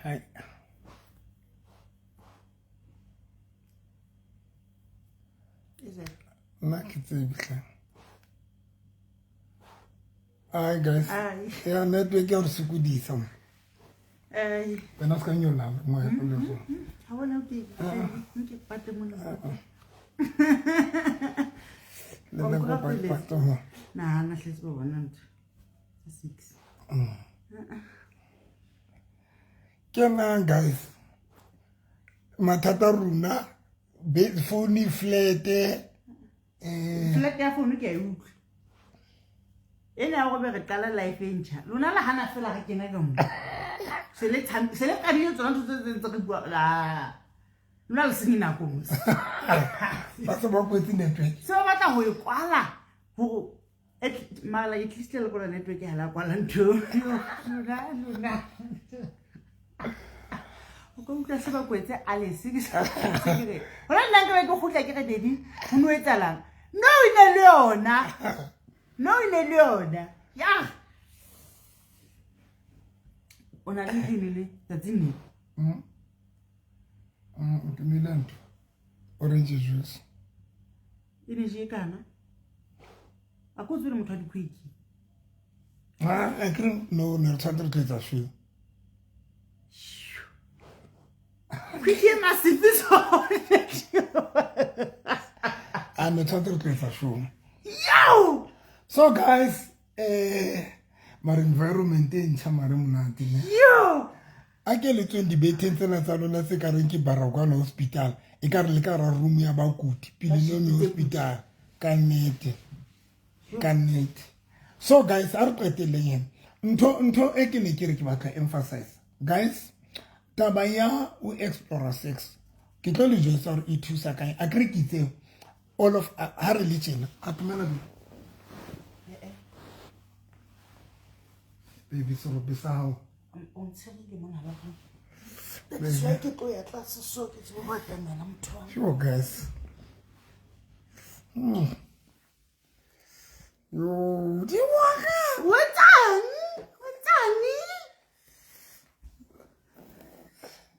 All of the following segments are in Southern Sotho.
Hai. Nna ke tsebe hle. Ai guys. Ya network ya re sokodisa mo. Ai. Wena se ka nyola moya o le so. Ha bona ke ke pate mona. Le nna ko pate mo. Nahana hle se bona ntho. 6. Ke nang guys. Mathata rona phone flat eh flat ya phone ke a e utlwa. Ena ya go be re qala life e ntšha. Lona la hana fela re kena ka mo. Se le se le qadile tsona ntho tse tse re bua la. Lona le senye nako mo. Ba se ba kwetse network. Se ba batla ho e kwala hore mara at least le kola network ha la kwala ntho. Lona lona. O ka utlwa se ba kwetse Alice ke ke re. Hona nna nke be ke kgutla ke re daddy ho no etsalang. No e ne le yona. No e ne le yona. Ya. O na le ntho le tsatsing le. Ke nwele ntho. Orange juice. E ne je kana. A ko tswele motho wa dikhwiki. Ah, a kere no ne re tshwanetse re tlo etsa show. Khwiki e massive so. A ne tshwanetse re tlo etsa show. Yo! So guys, mare environment e ntšha mare monate ne. Yo! A ke le tsweng dibetheng tsena tsa lona tse ka reng ke Baragwana Hospital, e ka re le ka ra room ya bakudi pele no hospital ka nnete. Ka nnete. So guys, a re qetelleng ena. Ntho e ke ne ke re ke batla emphasize. Guys, taba ya o explore sex. Ke tlo le jwetsa hore e thusa kae. A kere ke itse all of ha re le tjena. Atumela baby serope sa hao. O ntsherile mona ba go. That's why ke tlo ya tlase so ke tsebe go atamela motho wa. Sure guys. Yo, di waka. Wetsang? Wetsang?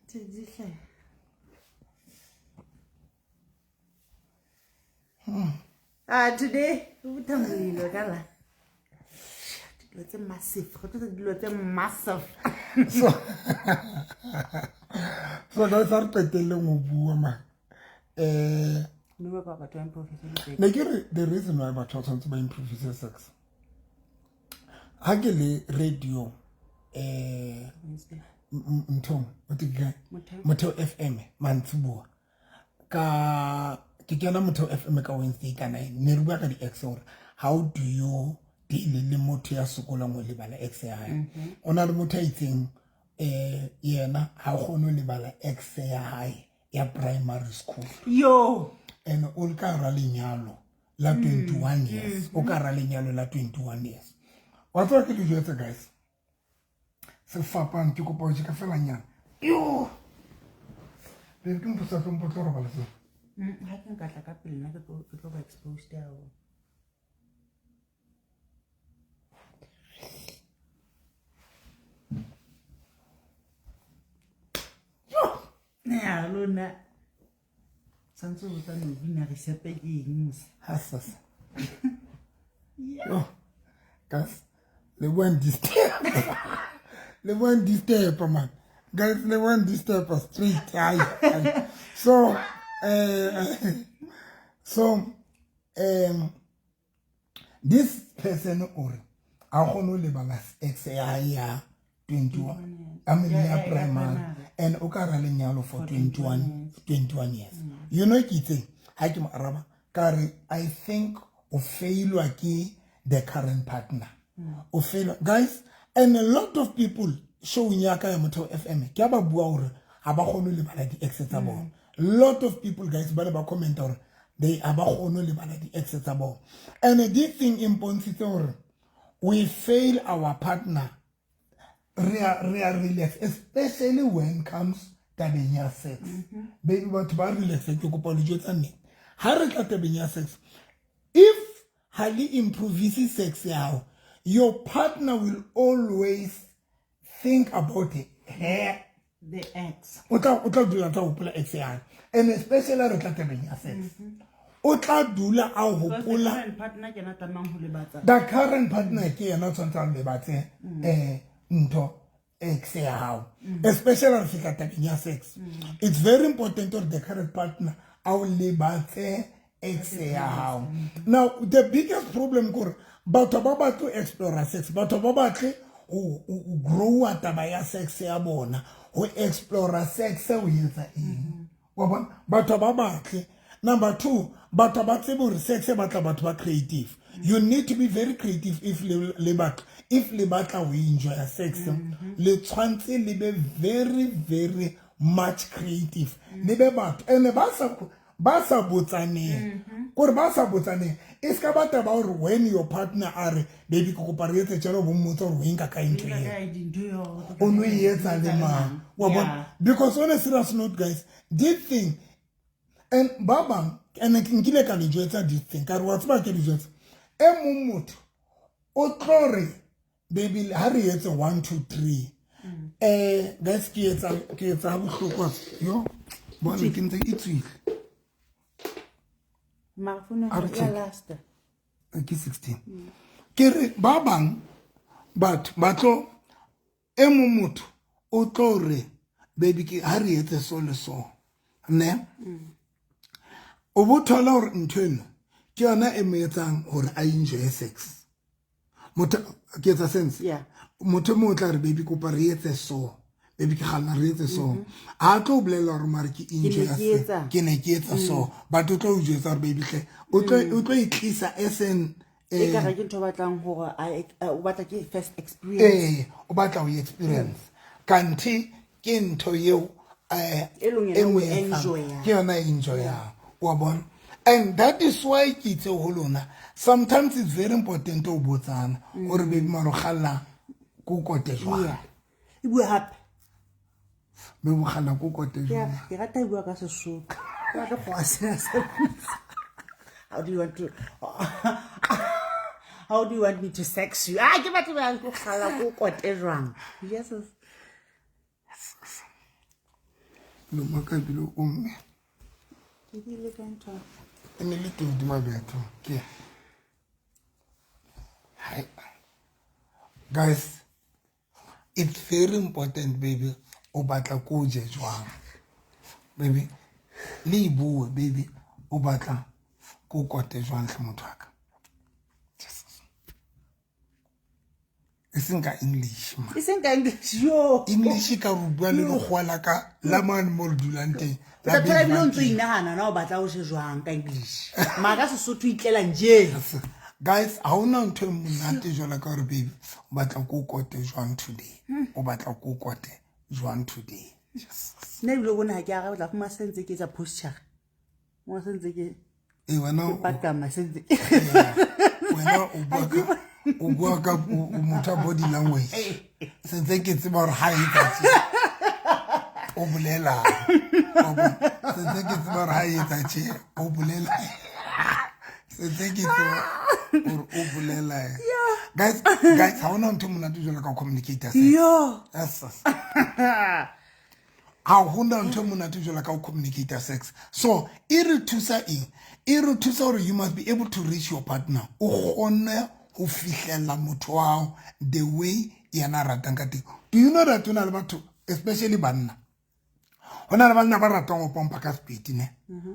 Tse hle. Ah, today o thambile ka la. Dilo tse massive, go tlo dilo tse massive. So guys, a re qetelleng ho bua man. No ba batho ba improve sex. Ne ke re the reason why batho ba tshwanetse ba improve sex. Ha ke le radio nthong o te ke Motheo FM mantsiboa ka ke kena Motheo FM ka Wednesday ka 9 ne re bua ka di-ex hore how do you deal le motho ya sokolang ho lebala ex ya hae. O na le motho a itseng yena ha kgone ho lebala ex ya hae ya primary school. Yo. And o ka ra lenyalo la 21 years. O ka ra lenyalo la 21 years. Wa tseba ke le jwetse guys. Sefapano ke kopa o ka fela nyana. Yo. Baby ke mpotsa tlo mpotla robala se. Ha ke nka tla ka pele nna ke tlo ba exposed haholo. Ya lona. Santse o botsa no bina re sepe ke eng mose. Ha sasa. Yo. Guys, le one disturb. Le one disturb man. Guys, le one disturb straight. Ai. So, this person or a kgone ho lebala ex ya hae ya 21 I mean ya primary and o ka ra lenyalo for 21 years. You know ke itseng ha ke mo araba ka re I think o failwa ke the current partner. O failwa guys, and a lot of people showing ya ka ya Motheo FM ke ba bua hore ha ba kgone ho lebala di ex tsa bona. Lot of people guys ba le ba comment hore they ha ba kgone ho lebala di ex tsa bona. And this thing impontshitse hore we fail our partner. Re a relax, especially when comes tabeng ya sex. Baby batho ba relax ke kopa le jwetsa nnete. Ha re tla tabeng ya sex, if ha le improvise sex ya hao, your partner will always think about it, her The ex. O tla dula ntse a hopola ex ya hae, and especially re tla tabeng ya sex, o tla dula a Because the hopola. current partner ke yena a tlamehang ho lebatsa. The current partner ke yena o tshwanetse a lebatse ntho ex ya hao, especially re fihla tabeng ya sex. It's very important gore the current partner a o lebatse ex ya hao. Now the biggest problem kore batho ba batle ho explore sex, batho ba batle ho growa taba ya sex ya bona, ho explore sex o etsa eng, wa bona, batho ba batle. Number two, batho ba tsebe hore sex e batla batho ba creative. You need to be very creative if le batla, if le batla ho enjoya sex, le tshwantse le be very very much creative, le be batho and ba sa botsaneng, kore ba sa botsaneng. E se ka ba taba gore when your partner a re, "Baby, ke kopa re etse tjalo," bo mmotsa gore o e nka kae ntho Nka eo. Kae dintho eo? O no e etsa le mang, wa bona? Because on a serious note, guys, this thing and ba bang, and ke nkile ka le jwetsa this thing, ka re, wa tseba, ke le jwetsa, e mong motho o tlo re, "Baby, ha re etse one two three." Guys, ke etsa ha bohloko, yo bona ke ntse e tswile. Mara phone A re ya check. lasta. Ke 16. Ke re ba bang batho ba tlo, e mong motho o tlo re, "Baby, ke ha re etse so le so," ne o bo thola hore ntho eno ke yona e mo etsang hore a enjoy sex. Motho, ke etsa sense? Yeah. Motho e mong o tla re, "Baby, kopa re etse so. Baby, ke kganna re etse so." Ha tlo o bolella hore mare ke enjoy Ne ke etsa. ke ne ke etsa so, but o tlo o jwetsa hore, "Baby hle," o tlo e tlisa as an E ka re ke ntho o batlang hore o batla ke first experience. Ee, o batla ho experience, kanthe ke ntho eo E leng e yena mo o etsang. enjoyang. Ke yona e enjoyang, wa bona? And that is why ke itse ho lona, sometimes it's very important ho botsana hore, "Baby, mara o kgalla ko kote jwang?" Yeah. E bua hape. Baby, o kgalla ko kote jwang? Ke rata e bua ka Sesotho. Ke batla go a sena se. How do you want me to sex you? Ah, ke batla ba go gala go kote jwang? Yes. Loma ka ebile o mme. Ke bile ka ntho. E ne le todi mabetho ke. Hai. Guys, it's very important. Baby, o batla ko je jwang? Baby, le e bue, baby, o batla ko kote jwang hle motho wa ka? Jesus. E seng ka English ma. E seng ka English yo. English ka re bua le lekgowa la ka la mane mo re dulang teng. O tla thola ebile o ntso inahana na o batla o je jwang ka English. Mara ka Sesotho itlela nje. Guys, ha hona ntho e monate jwalo ka hore, "Baby, o batla ko kote jwang today? O batla ko kote jwang today?" Jesus. Nna ebile o bone ha ke arabe, o tla fumana se ntse ke etsa posture. Mo se ntse ke Ee, wena patama se ntse. Wena o bua ka o motho wa body language, sentse ke tseba hore ha e etsa tje o bolela. Wa bona? Sentse ke tseba hore ha e etsa tje o bolela, sentse ke tseba hore o bolela. Guys, ha hona ntho e monate jwalo ka communicate sex. Yo. Yes. Ha hona ntho e monate jwalo ka ho communicate sex. So e re thusa eng? E re thusa hore you must be able to reach your partner, o kgone ho fihlella motho wa hao the way yena a ratang ka teng. Do you know that o na le batho, especially banna, ho na le banna ba ratang ho pompa ka speed, ne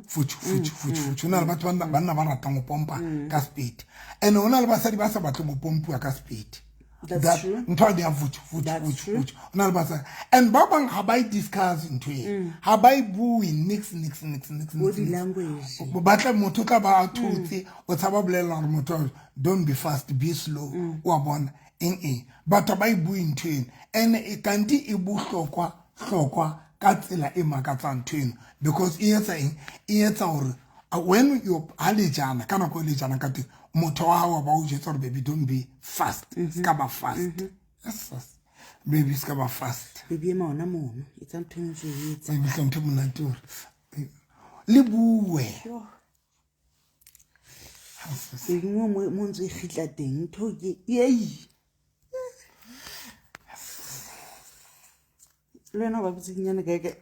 futhu futhu futhu futhu. Ho na le batho, banna ba ratang ho pompa ka speed, and ho na le basadi ba sa batleng ho pompiwa ka speed. That's true. Ntho di ya futhu futhu That's futhu true. futhu. Ho na le basadi and ba bang ha ba e discuss ntho e, ha ba e bue nix nix nix nix. Body Nix. language. Batla motho o tla ba a thotse, o tshaba bolela hore motho, "Don't be fast, be slow," wa bona? Eng eng, batho ba e bue ntho eno, and e kanti e bohlokwa hlokwa ka tsela e makatsang ntho eno, because e etsa eng? E etsa hore when you ha le jana ka nako e le jana ka teng, motho wa hao ba o jwetsa hore, "Baby, don't be fast, se ka ba fast." Yes. Baby, se ka ba fast. Baby, ema hona mono. Etsa ntho e ntse e etsa. Baby hle, ntho e monate hore le bue. Yo. Baby, mo ntse e kgitla teng ntho ke ei. Le wena o ba botsenyana kae kae.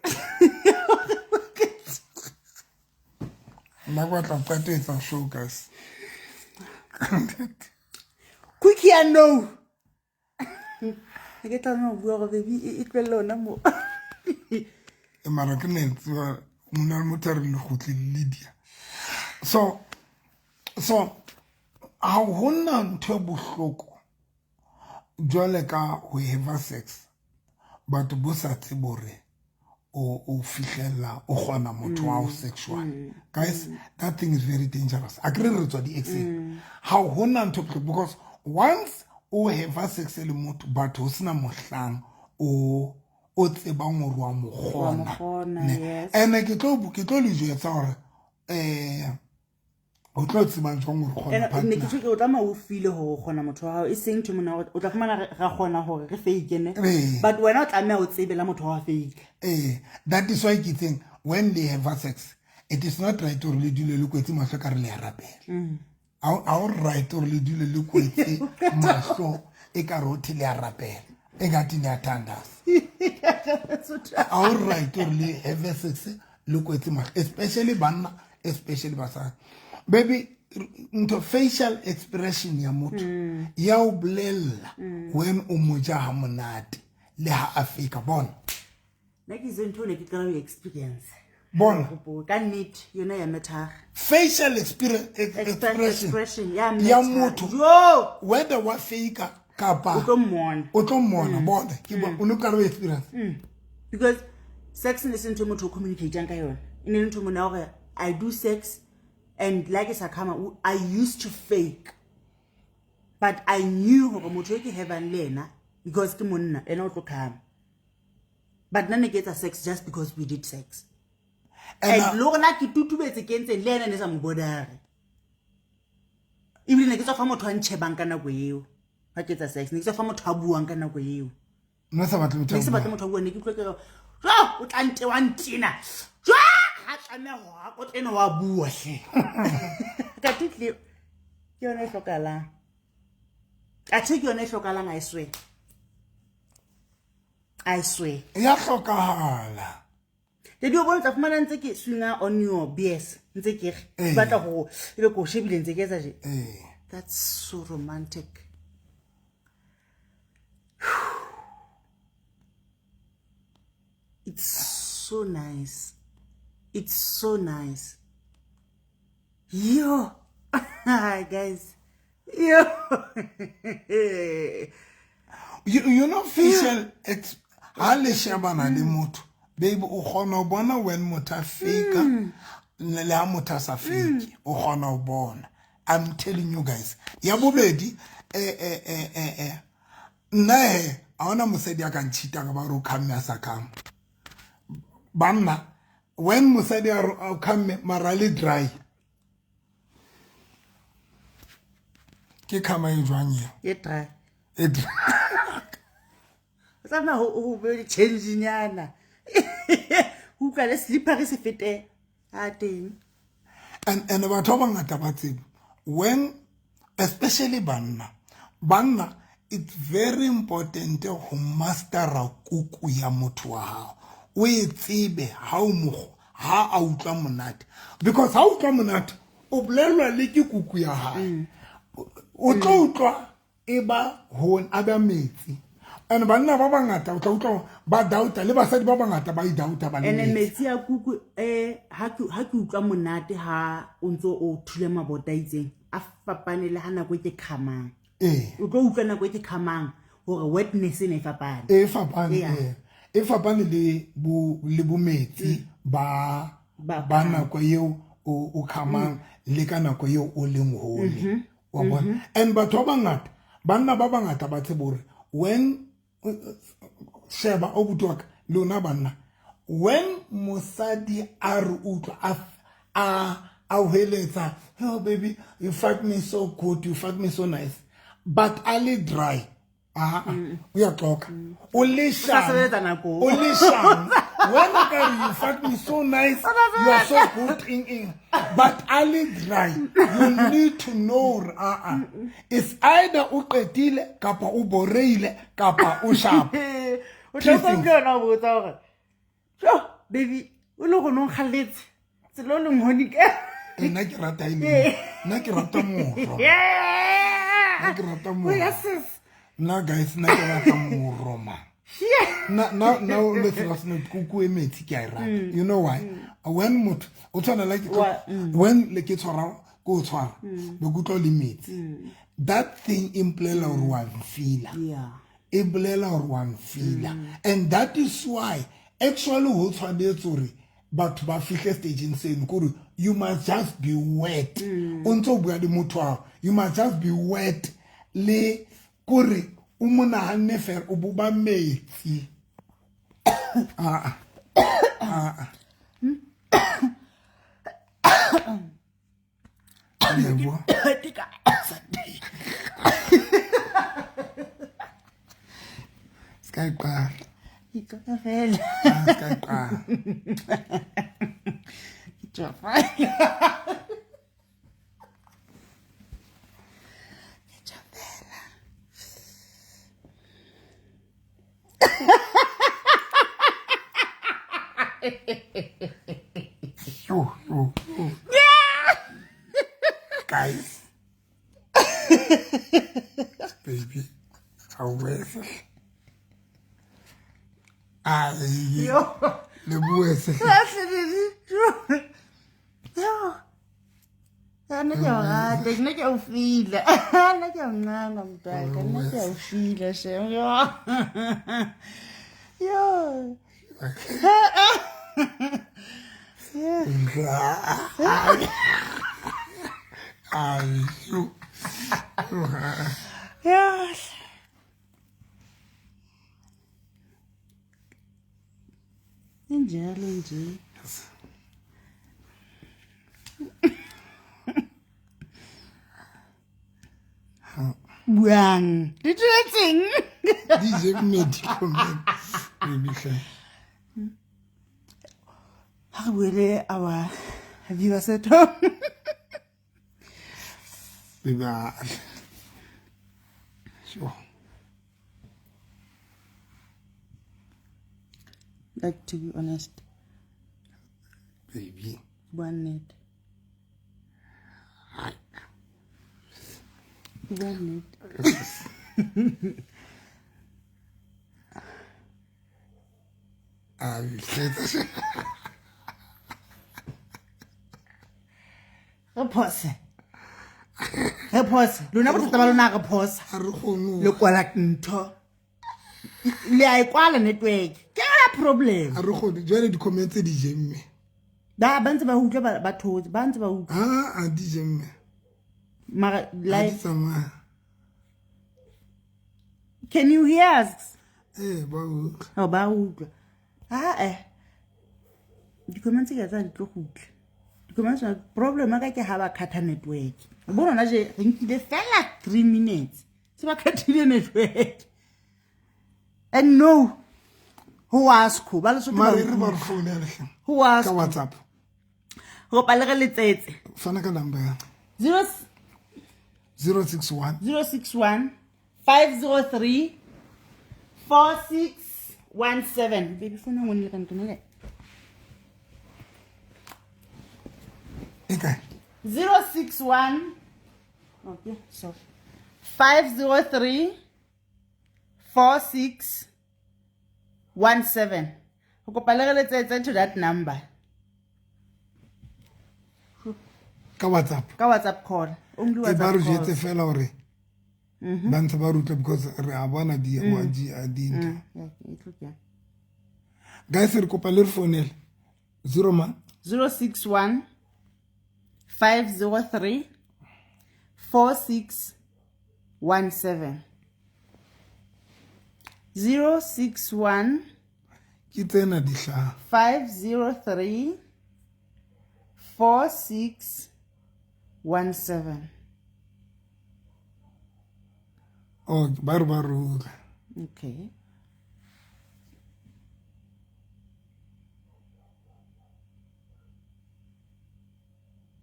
Nna ke batla go qeta ho etsa show guys. Quickie ya no. Ke tla no bua gore baby e tlohelle ona mo. E mara ke ne tseba mona le motho a re le kgutle Lydia. So ha hona ntho e bohloko jwale ka ho have sex batho bo sa tsebe hore o fihlella o kgona motho wa sexual. Guys, that thing is very dangerous. A kere re tswa di-exeng. Ha hona ntho bohloko because once o have sex le motho batho ho sena mohlang o tsebang hore wa mo kgona. Ene ke tlo le jwetsa hore o tlo tsebang jwang hore kgona partner. Ne ke tjho ke o tlameha o feel hore o kgona motho wa hao, e seng ntho mona o tla fumana ra kgona hore re fake ne. But wena o tlameha o tsebe la motho wa fake. That is why ke tseng when they have sex it is not right hore le dule le kwetse mahlo ka re le a rapela. Ha o right hore le dule le kwetse mahlo e ka re ho le a rapela e ka tini a thandaza. Ha o right hore le have sex le kwetse mahlo, especially banna, especially basadi. Baby, ntho facial expression ya motho ya o bolella when o mo ja ha monate le ha a feka. Bona nna ke itse ntho ne ke qala ho experience bona ka nnete yona ya matter. Facial expression ya motho whether wa feka kapa o tlo mmona. Bona ke o no qala ho experience because sex ne se ntho motho o communicate-ang ka yona. E ne le ntho mona hore I do sex and like sa kama I used to fake, but I knew hore motho e ke havang le yena because ke monna ena o tlo khama, but nna ne ke etsa sex just because we did sex. And le rona ke tutubetse ke ntse le ena ne sa mo bodare, ebile ne ke tswa fa motho a ntshebang ka nako eo ha ke etsa sex, ne ke tswa fa motho a buang ka nako eo. Nna sa batle motho a buang, motho a buang ne ke utlwa ke re o tla nte wa ntina jwa ha tlameha ho ha kotleno wa bua hle. Ka title ke yona e hlokahalang, athe ke yona e hlokahalang. I swear, I swear ya hlokahala. Daddy o bona tla fumana ntse ke swinga on your BS ntse ke re batla go ebe ko shebile ntse ke etsa je. That's so romantic. It's so nice. It's so nice. Yo. Guys. Yo. You know facial ha le shebana le motho baby o kgona ho bona when motho a fake le ha motho a sa fake, o kgona ho bona. I'm telling you guys. Ya bobedi nna he ha ona mosadi a ka ntshitang ba re o khamme a sa khama. Banna when mosadi a re o khamme mara le dry ke khama e jwang eo? E dry. E dry. O tlameha ho be change nyana. Ho utlwa le slippery se fete a teng. And batho ba bangata ba tsebe when especially banna it's very important ho mastera kuku ya motho wa hao. O e tsebe ha o mo ha a utlwa monate, because ha utlwa monate o bolellwa le ke kuku ya hae. O tlo utlwa e ba ho a ba metsi. And banna ba bangata o tla utlwa ba doubta le basadi ba bangata ba i doubta ba le metsi. Metsi ya kuku ha ke utlwa monate ha o ntso o thule mabota itseng a fapane le ha nako e ke khamang. O tlo utlwa nako e ke khamang hore wetness e ne fapane. E fapane. E fapane le bo le bo metsi ba nako eo o khamang le ka nako eo o leng hone. Wa bona? And batho ba bangata, banna ba bangata ba tsebe hore when sheba o butwa ka lona banna, when mosadi a re utlwa a hweletsa, oh baby you fuck me so good, you fuck me so nice, but a le dry, uyaxoka o le shang when you fuck me so nice, you are so good in but a le dry, you need to know it's either o qetile kapa o boreile kapa o sharp. O tla utlwa utlwa yona o botsa gore jo baby o le gone o nkgaletse tsela o leng gone ke Eh, nna ke rata e leng nna ke rata moro nna ke rata moro ya sis nna guys nna ke rata moro man nna nna nna o le sela seno kuku e metsi ke a e rata you know why when motho o tshwana like when le ke tshwara ko o tshwara be ke utlwa o le metsi that thing e mpolelela gore wa mfila yeah e bolela gore wa mfila and that is why actually ho tshwanetse gore batho ba fihle stageng seno kore you must just be wet o ntse o bua le motho ao you must just be wet le kore o mo naganne fela o bo ba metsi aa aa leboa se ka e qala Ke fela Ah, se ka e qala ke tswa fela ke tswa fela Yo, yo, yo. Guys. Baby. Ga o boe sehle. Ai, yo le bue sehle. Nna ke a o rata nna ke a o fila nna ke a o nqanga motaka nna ke a o fila shem yo yo Ai, yo. Yo, ah. yo injalo nje buang le diretseng DJ Medical Man. Baby hle. ha re buele our viewers at home Baby. ah. Sure. Like to be honest Baby. bua nnete Ai. bua nnete Ai, hle. re phose re phose lona bothata ba lona re phosa Ha re kgone ho- le kwala ntho le a e kwala network ke yona problem ha re kgone jwale di-comment tse di jemme ba ba ntse ba utlwa ba thotse ba ntse ba utlwa a a di jemme mara ha di like tsamaya can you hear us ee ba utlwa oh ba utlwa ae di-comments ke tsa di tlo go utlwa di-comments problem ya ka ke ha ba cutta network bo rona je re nkile fela 3 minutes se ba cuttile network and no ho ask ba Lesotho ba mare e re utlwa. ba re founele hle ho ask ka WhatsApp go pale re letsetse fana ka number ya 0 061 061 503 4617 baby phone ngwe le ka ntonele e kae 061 okay sorry 503 4617 go kopa le re letsetse to that number Ka WhatsApp ka WhatsApp call only e ba WhatsApp re calls. jetse fela gore ba ntse ba re utlwa because re a bona di wa di a di ntho Yeah, e tlo kena. Guys, re kopa le re founele zero man 061 503 4617 061 Ke tsena di hlaha 503 4617 oh ba re ba re utlwa Okay.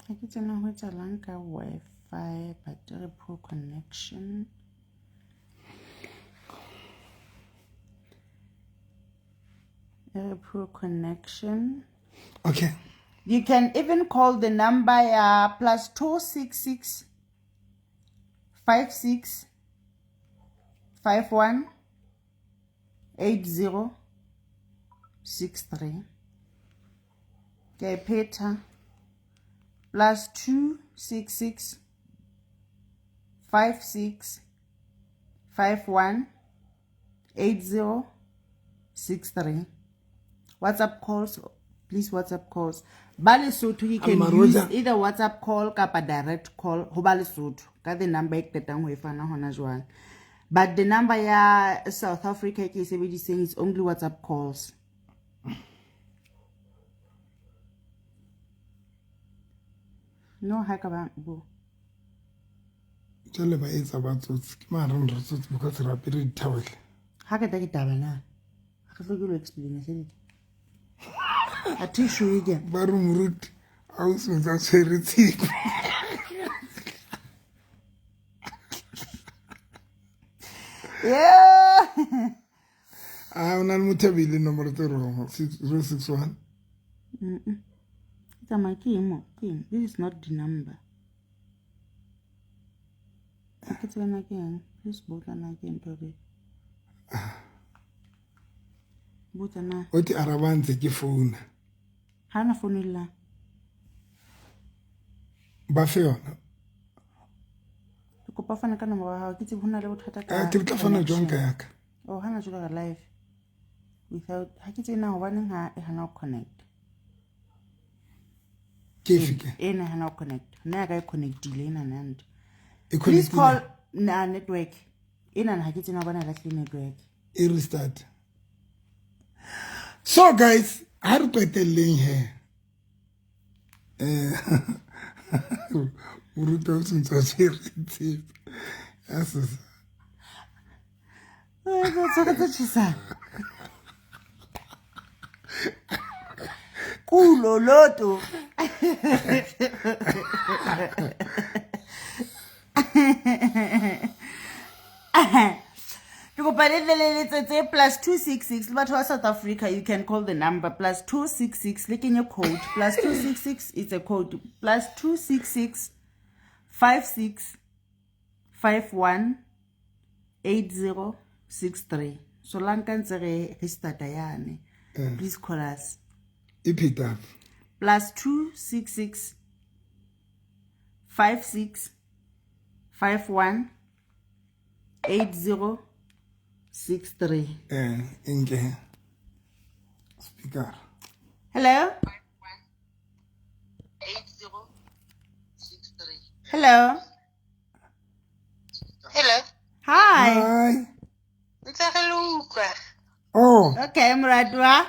Ha ke tsena ho etsahalang ka Wi-Fi but re poor connection. Poor connection. Okay. You can even call the number ya +266 56 51 80 63. Ke a e phetha. +266 56 51 80 63. WhatsApp calls, please. WhatsApp calls ba Lesotho, you can use either WhatsApp call kapa direct call ho ba Lesotho ka the number e qetang ho e fana hona jwale. But the number ya South Africa ke e sebediseng is only WhatsApp calls. No, ha ka ba bo. Jale ba etsa ba tsotsi ke maareng re tsotsi because re apere dithawele. Ha ke ta ke taba na ga tlo ke lo explain se a tissue e ke ba re moruti a o sentse a tshwere tshipi. Yeah. A o na le motho a beile nomoro tse wrong, 061. Tsamaya ke eng mo? Ke eng? This is not the number. Ha ke tsebe na ke eng. Please botsa na ke ntho e. Botsa na. O te araba ntse ke founa. Ha na founu e llang. Ba fe yona. Ke kopa fana ka nomoro ya hao, ke tsebe ho na le bothata ka. Ke tla fana jwang ka yaka? Oh, hana jwale re live. Without ha ke tsebe na hobaneng ha e hana ho connect. Ke efe ke? Ena hana ho connect. Nna ya ka e connectile ena nante. E Please connectile? call na network. Ena ha ke tsena bona lahlile network. E restart. So guys, ha re qetelleng he. Moruti o sentse a tshwere tshepe. Ya sesa. Tshwere tse tjhesang. Kulo loto. Ke kopa le tle le letsetse +266 le batho ba South Africa, you can call the number +266 le kenye code +266, it's a code +266 56 51 80 63. So la nka ntse re restarta yane. Please call us. E pheta. +266 56 51 80 63. Enke. Speaker. Hello? Hello? Hello. Hi. Hi. Ntse re le utlwa. Oh. Okay, moratwa.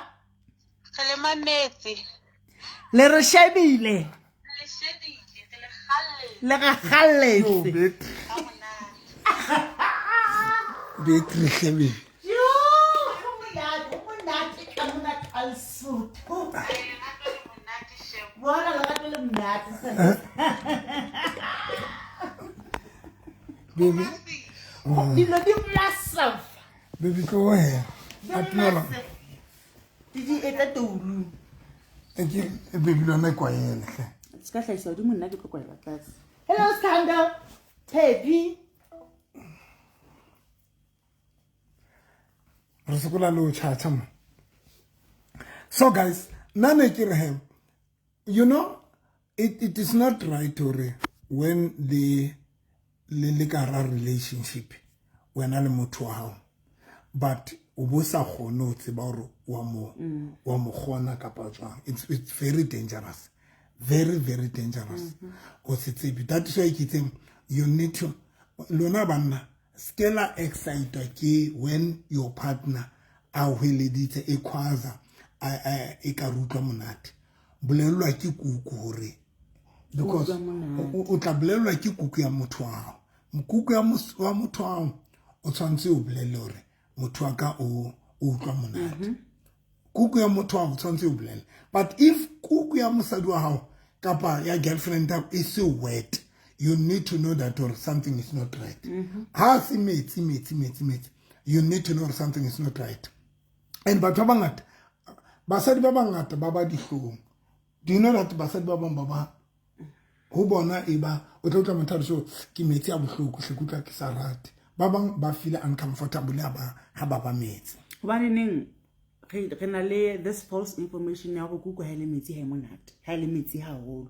Re le mametse. Le re shebile. Le shebile, re le kgalletse. Le re kgalletse. Oh, bet. Bet re shebile. Jo, ho monate, ho monate ka mona ka Lesotho. Bona lerato le monate. Baby. Dilo di massive. Baby, tloha he. Di A tlola. massive. Di di etsa toulu. E ke baby lona e kwaele hle. Se ka hlahisa hodimo, nna ke tlo kwaela tlase. Hello Sthando. Happy. Re sokola le ho tjhatjha mo. So guys, nna ne ke re he, you know, it is not right hore when the le le ka hara relationship wena le motho wa hao, but o bo sa kgone ho tseba hore wa mo kgona kapa jwang. It's very dangerous. Very, very dangerous. O se tsebe. That is why ke itseng you need to, lona banna, se la excite ke when your partner a hweleditse e khwaza, e ka re utlwa monate. Bolellwa ke kuku hore, because Utlwa monate. o tla bolellwa ke kuku ya motho wa hao. Kuku ya wa motho wa hao, o tshwanetse o bolelle hore motho wa ka o utlwa monate. Kuku ya motho wa hao, o tshwanetse o bolelle. But if kuku ya mosadi wa hao kapa ya girlfriend ya hao e se wet, you need to know that or something is not right. Ha se metsi, metsi, metsi, metsi, you need to know or something is not right. And batho ba bangata Basadi ba bangata ba ba dihlong. Do you know that basadi ba bang ba ba ho bona e ba o tla utlwa motho a re so ke metsi a bohloko hle ke utlwa ke sa rate. Ba bang ba feel uncomfortable ha ba ba metsi. Hobane neng re na le this false information ya hore kuku ha e le metsi ha e monate, ha e le metsi haholo.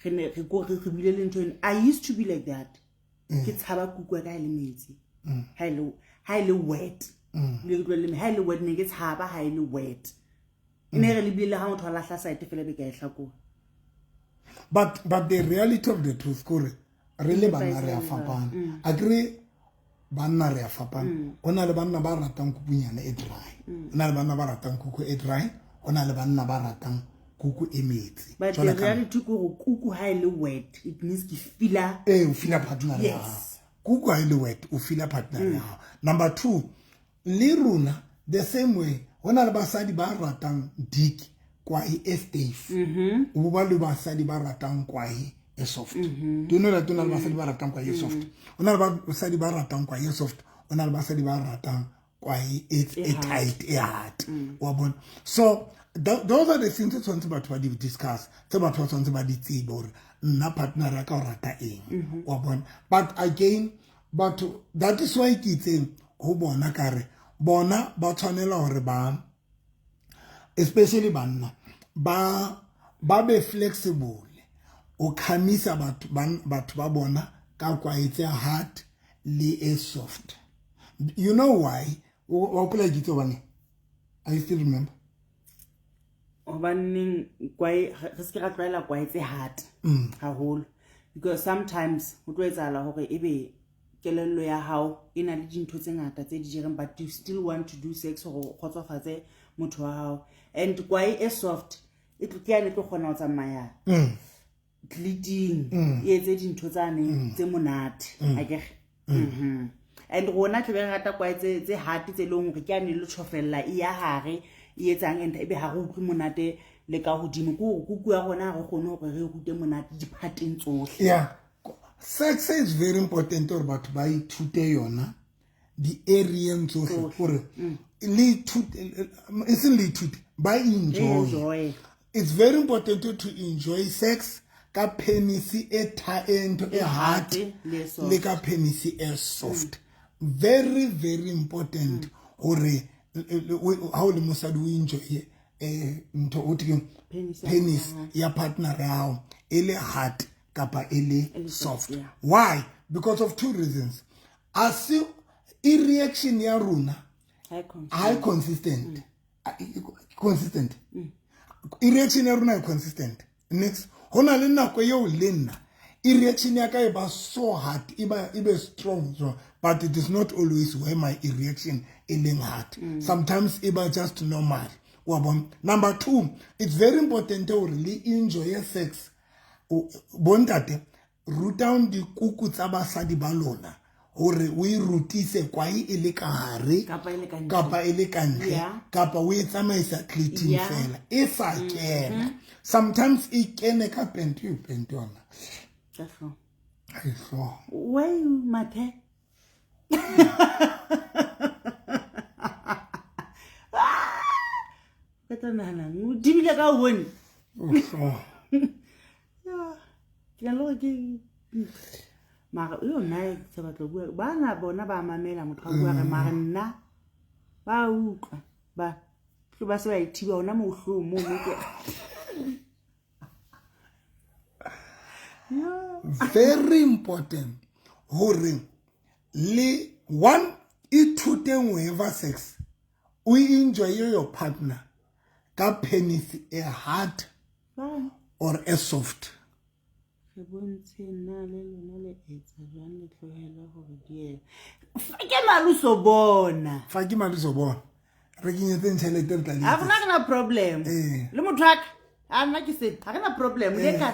Re ne re ko re bile le ntho eno. I used to be like that. Ke tshaba kuku ya ka ha e le metsi. Ha e le wet. Le ke tlohelle ha e le wet ne ke tshaba ha e le wet. E ne re le bile le ha motho a lahla site fela be ka e hlakola. But the reality of the truth kore re le banna re a fapana. Akere banna re a fapana. Ho na le banna ba ratang kukunyana e dry. Ho na le banna ba ratang kuku e dry. Ho na le banna ba ratang kuku e metsi. But the reality ke hore kuku ha e le wet, it means ke feel-a o feel-a partner ya hao. Kuku ha e le wet, o feel-a partner ya hao. Number 2, le rona the same way, ho na le basadi ba ratang dick kwae e stiff. O bo ba le basadi ba ratang kwae e soft. Do you know that o na le basadi ba ratang kwae e soft? O na le basadi ba ratang kwae e soft, o na le basadi ba ratang kwae e tight, e hard. Wa bona? So those are the things tse tshwanetse batho ba di discuss, tse batho ba tshwanetse ba di tsebe hore nna partner ya ka o rata eng. Wa bona? But again, batho, that is why ke itseng ho bona ka re bona ba tshwanela hore ba, especially banna, ba be flexible. O khamisa batho ba bona ka kwae tse hard le e soft. You know why? Wa hopola ke itse hobane? I still remember. Hobaneng kwae re se ke ra tlwaela kwae tse hard haholo, because sometimes ho tlo etsahala hore ebe kelello ya hao e na le dintho tse ngata tse di jereng, but you still want to do sex hore o kgotsofatse motho wa hao. And kwae e soft e tlo ke yane tlo kgona ho tsamaya bleeding, e etse dintho tsane tse monate, akere? And rona tle be re rata kwae tse hard tse leng hore ke yane le tjhofella e ya hare e etsang, and ebe ha re utlwe monate le ka hodimo. Ke hore kuku ya rona ha re kgone hore re rute monate diphateng tsohle. Yeah. Sex is very important hore batho ba ithute yona di-areeng tsohle, hore le ithute, e seng le ithute, ba enjoy. It's very important to enjoy sex ka penis e ntho e hard le ka penis e soft. Very, very important hore ha o le mosadi o enjoy ntho o thweng penis ya partner ya hao e le hard kapa e le soft. Why? Because of two reasons. As e reaction ya rona high consistent. Consistent. E reaction ya rona e consistent. Next, ho na le nako eo le nna e reaction ya ka e ba so hard, e be strong, so, but it is not always where my reaction e leng hard. Sometimes e ba just normal. Wa bona? Number 2, it's very important hore le enjoy sex. Bontate, rutang dikuku tsa basadi ba lona hore o e rutise kwae e le ka hare kapa e le ka ntle, kapa o e tsamaisa cleating fela e sa kena. Sometimes e kene ka pente, e pente yona. Ka hlooho. Ka hlooho. Why mathe? Ka tla nahana, o dibile ka o bone. O hlooho. Ke na le hore ke mara yo nna ke sa batla ho bua. Bana bona ba mamela motho a bua re, mara nna ba utlwa ba tlo ba se ba ithiba hona moo hloohong moo mo ke. Very important hore le one ithute whoever sex o enjoy your partner ka penis e hard or e soft. Re bontshe nna le lona le etsa jwang le tlohele hore di Fa ke maluso bona. Fa ke maluso bona. Re kenyetseng tjhelete re tla le Ha rona re na problem. Le motho wa ka, a nna ke se, ha re na problem, le ka.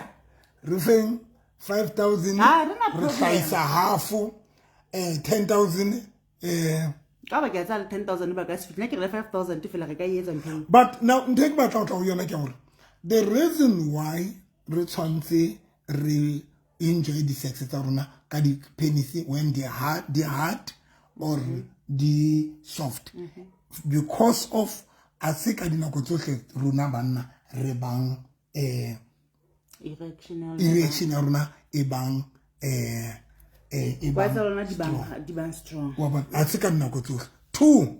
Re feng 5,000. Ha re na Re problem. hlahisa half, 10,000, Ka ba ke etsa le 10,000 ba ka se fihle. Nna ke re le 5,000 fela re ka e etsa ntho eo. But now ntho e ke batla ho tla ho yona ke hore the reason why re tshwantse re enjoy di sex tsa rona ka di penis when they hard, they hard or di soft, because of A se ka dinako tsohle rona banna re bang erection ya rona e bang e bang strong. Wa bona, a se ka dinako tsohle. 2,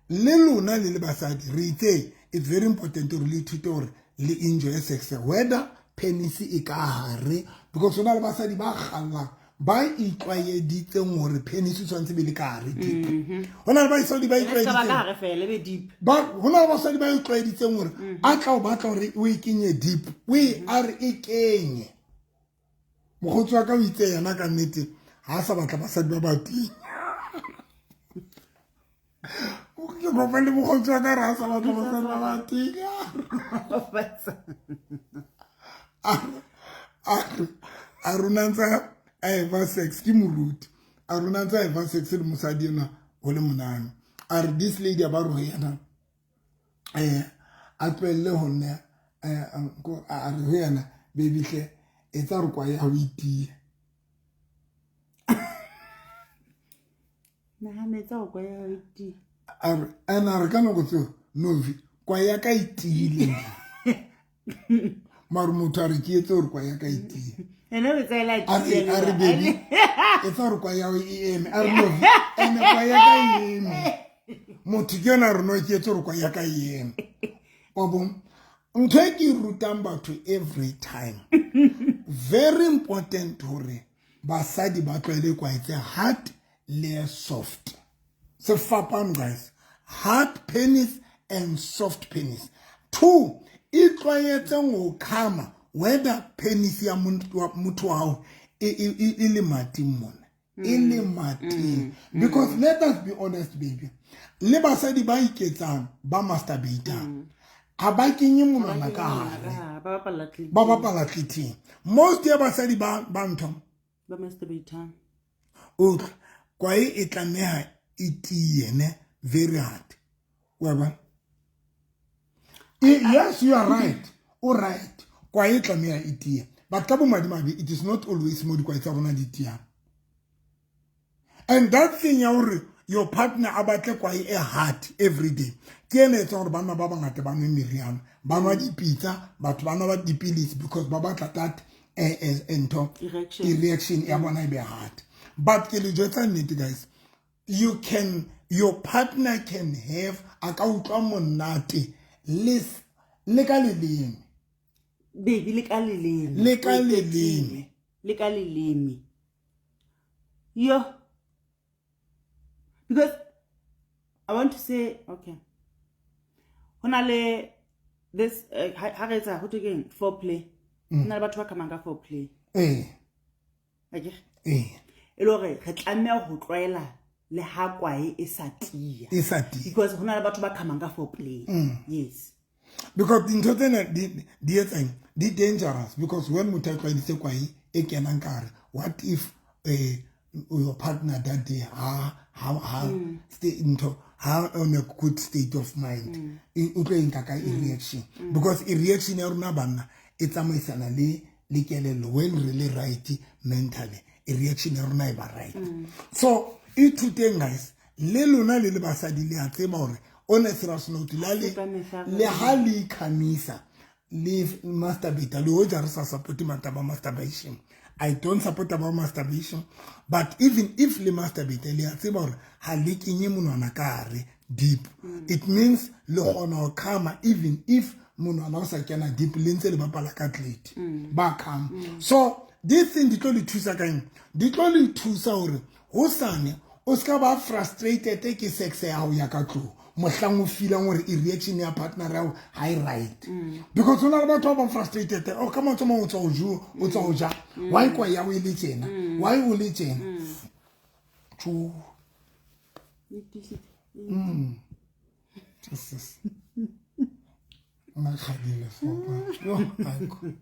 le lona le le basadi re itse it's very important hore le ithute hore le enjoy sex whether penis e ka hare, because hona le basadi ba kgallang ba itlwaeditseng hore penis e tshwanetse be le ka hare deep. Hona le basadi ba itlwaeditseng hona le basadi ba itlwaeditseng hore a tla o batla hore o e kenye deep, o e a re e kenye. Mokgotsi wa ka o itse yena ka nnete ha a sa batla basadi ba bateng. Ke kopa le mokgotsi wa ka re ha sa batla basadi ba bateng. A rona ntse a eva sex ke moruti, a rona ntse a eva sex le mosadi enwa ho le monane. A re this lady a ba re ho yena a tlohelle ho nna, a re ho yena baby hle etsa re kwa ya ho itiye. Nahana etsa ho kwa ya ho itiye. A re ena re ka nako tseo novi kwa ya ka itiile. Mare motho a re ke etse hore kwa ya ka itiye. Ene o tsaela A re baby etsa hore kwa ya ho e eme. A re novi ene kwa ya ka e eme. Motho ke yona re no ke etse hore kwa ya ka e eme. Wa bona? Ntho e ke rutang batho every time. Very important hore basadi ba tlwaele kwa etse hard le soft. Sefapano guys, hard penis and soft penis. 2, itlwaetseng ho khama whether penis ya motho wa hao e le mating mona, e le mating. Because let us be honest baby, le basadi ba iketsang ba masturbatang ha ba kenye monwana ka hare, ba bapala tlithing. Most ya basadi ba ntho ba masturbatang utlwa kwae e tlameha e tiye ne, very hard. Wa bona? Yes, you are right. O right. Kwae e tlameha e tiye. But ka bomadimabe it is not always mo dikwae tsa rona di tiyang. And that thing ya hore your partner a batle kwae e hard every day, ke ena e etsang hore banna ba bangata ba nwe meriana, ba nwa dipitsa, batho ba nwa dipilisi because ba batla that ntho erection ya bona e be hard. But ke le jwetsa nnete guys, you can, your partner can have a ka utlwa monate le ka leleme. Baby le ka leleme. Le ka leleme. Le ka leleme. Yo. Because I want to say, okay. Hona le this ha re etsa ho thwe foreplay. Hona le batho ba khamang ka foreplay. Akere? E le hore re tlameha ho tlwaela le ha kwae e sa tiya. E sa tiya. Because hona le batho ba khamang ka foreplay. Yes. Because dintho tsena di etsang di dangerous, because when motho a tlwaeditse kwae e kenang ka hare, what if your partner that day ha stay into ha on a good state of mind, o tlo e nka ka e reaction, because e reaction ya rona banna e tsamaisana le kelello. When re le right mentally, e reaction ya rona e ba right. So ithuteng guys, le lona le le basadi le a tseba hore on a serious note, le ha le ikhamisa le masturbate, le hoja re sa support mataba masturbation. I don't support about masturbation, but even if le masturbate, le a tseba hore ha le kenye monwana ka hare deep. It means le kgona ho khama even if monwana o sa kena deep, le ntse le bapala ka clit. Ba khama. So this thing di tlo le thusa ka eng? Di tlo le thusa hore hosane o ska ba frustrated ke sex ya hao ya ka tlung, mohlang o feelang hore e reaction ya partner ya hao ha e right. Because hona le batho ba frustrated, oh ka motho mo o tswa o jo, o tswa o ja, why kwa ya o ile tjena, why o le tjena. Tjo. Jesus. Makgadile fopa. Yo, aiko.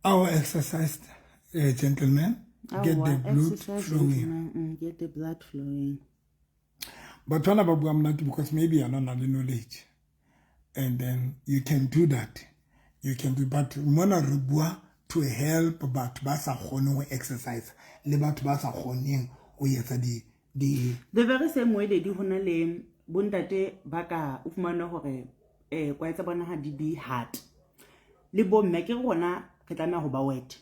Our exercise, gentlemen, get the blood flowing. Get the blood flowing. Batho bana ba bua monate because maybe a na le knowledge. And then you can do that. You can do, but mona re bua to help batho ba sa kgoneng ho exercise le batho ba sa kgoneng ho etsa di di The very same way daddy, ho na le bontate ba ka o fumana hore kwae tsa bona ha di be hard. Le bomme ke rona re tlameha ho ba wet.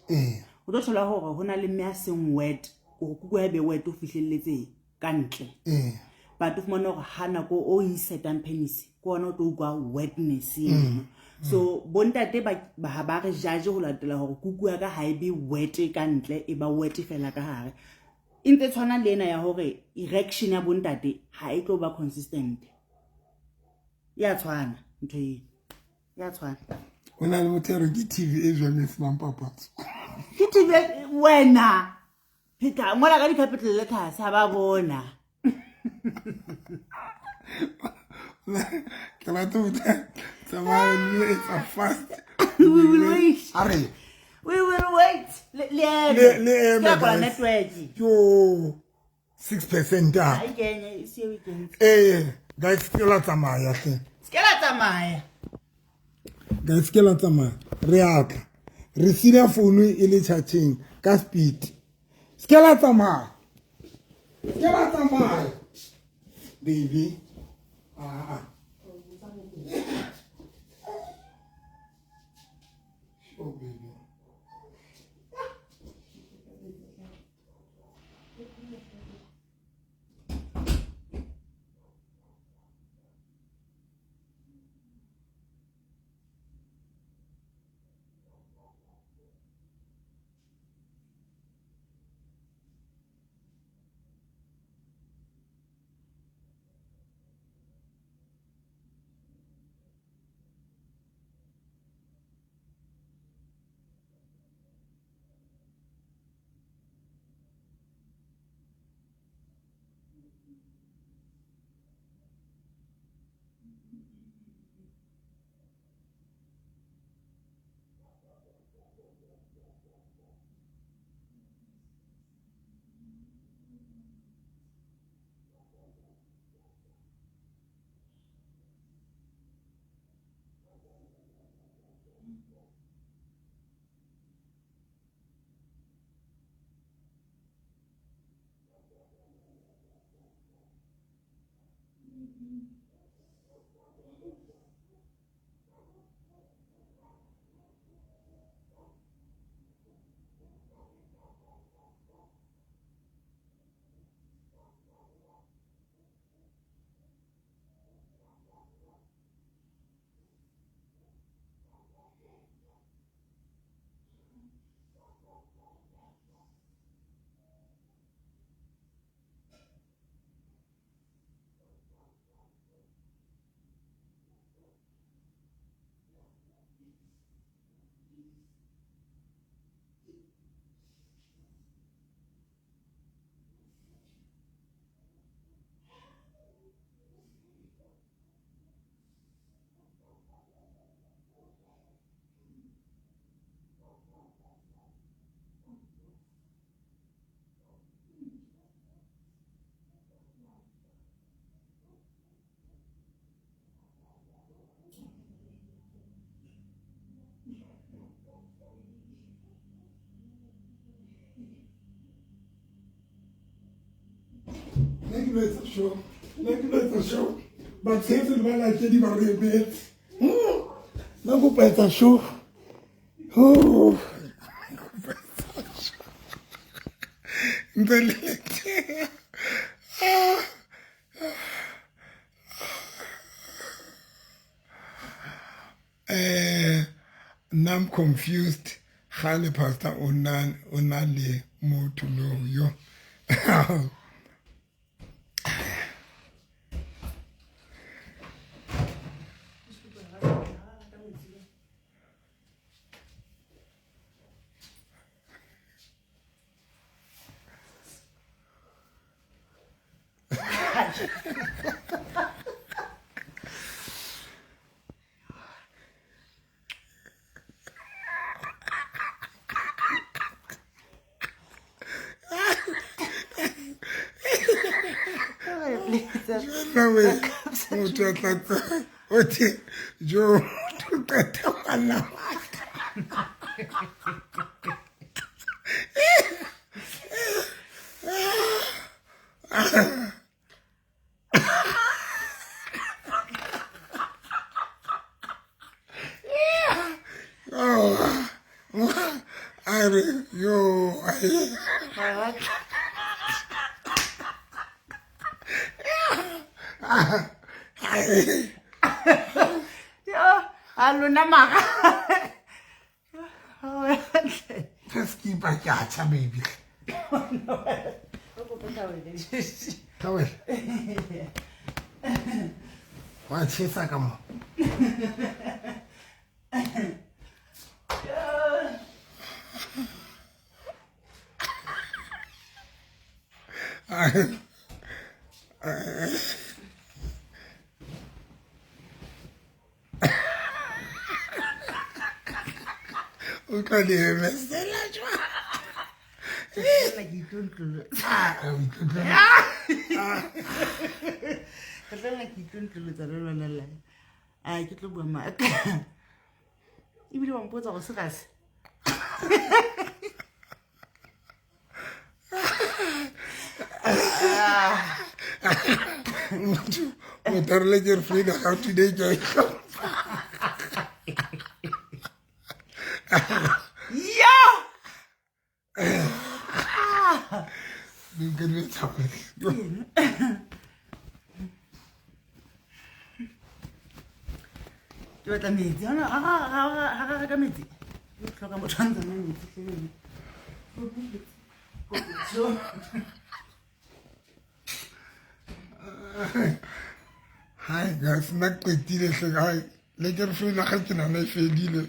O tlo thola hore ho na le mme a seng wet, hore kuku ha e be wet o fihlelletse ka ntle. But o fumana hore ha nako o insertang penis, ke ona o tlo utlwa wetness eno. So bontate ba ha ba re judge ho latela hore kuku ya ka ha e be wet ka ntle, e ba wet fela ka hare. E ntse tshwana le ena ya hore erection ya bontate ha e tlo ba consistent. Ya tshwana ntho eo. Ya tshwana. O na le motho ya reng ke TV e jwang e senang papatso? Ke TV wena. Pheta ngola ka di-capital letters ha ba bona. Ke rata ho tsamaya le etsa fast. We will wait. A re. We will wait. Le eme. Le eme, Ke ya kwala guys. network. Yo, 6% a. Ha e kenye, e siyo e kentse. Guys, ke la tsamaya hle. Se ke la tsamaya. Guys, ke la tsamaya. Re a tla. Re sila phone e le charging ka speed. Se ke la tsamaya. Se ke la tsamaya. Baby. Ah. Oh, baby. Nna ke lo etsa show. Nna ke lo etsa show. Batshehetsi le balatedi ba re emetse. Nna kopa etsa show. Oh. Kopa etsa show. Ntse le le teng. Nna I'm confused. Kgale pastor o na le motho no yo. Motho a tlatsa othe jo motho qeta ngwana wa ka. Oh, a re yo a lona maga ke skipa ke a tjha baby towel wa tjhesa ka mo o tla le emesela jwang ke tla ke itlontlolotsa le lona la a ke tlo bua maaka ebile wa mpotsa go se gase motho motarele ke re frida ga today ke a itlhompha yo Nka di tshware. Ke batla metsi ga ga reka metsi ke tlhoka motho a ntsana metsi tlebele. Hai guys, nna qetile hle hai le ke re feela ga ke nana e fedile.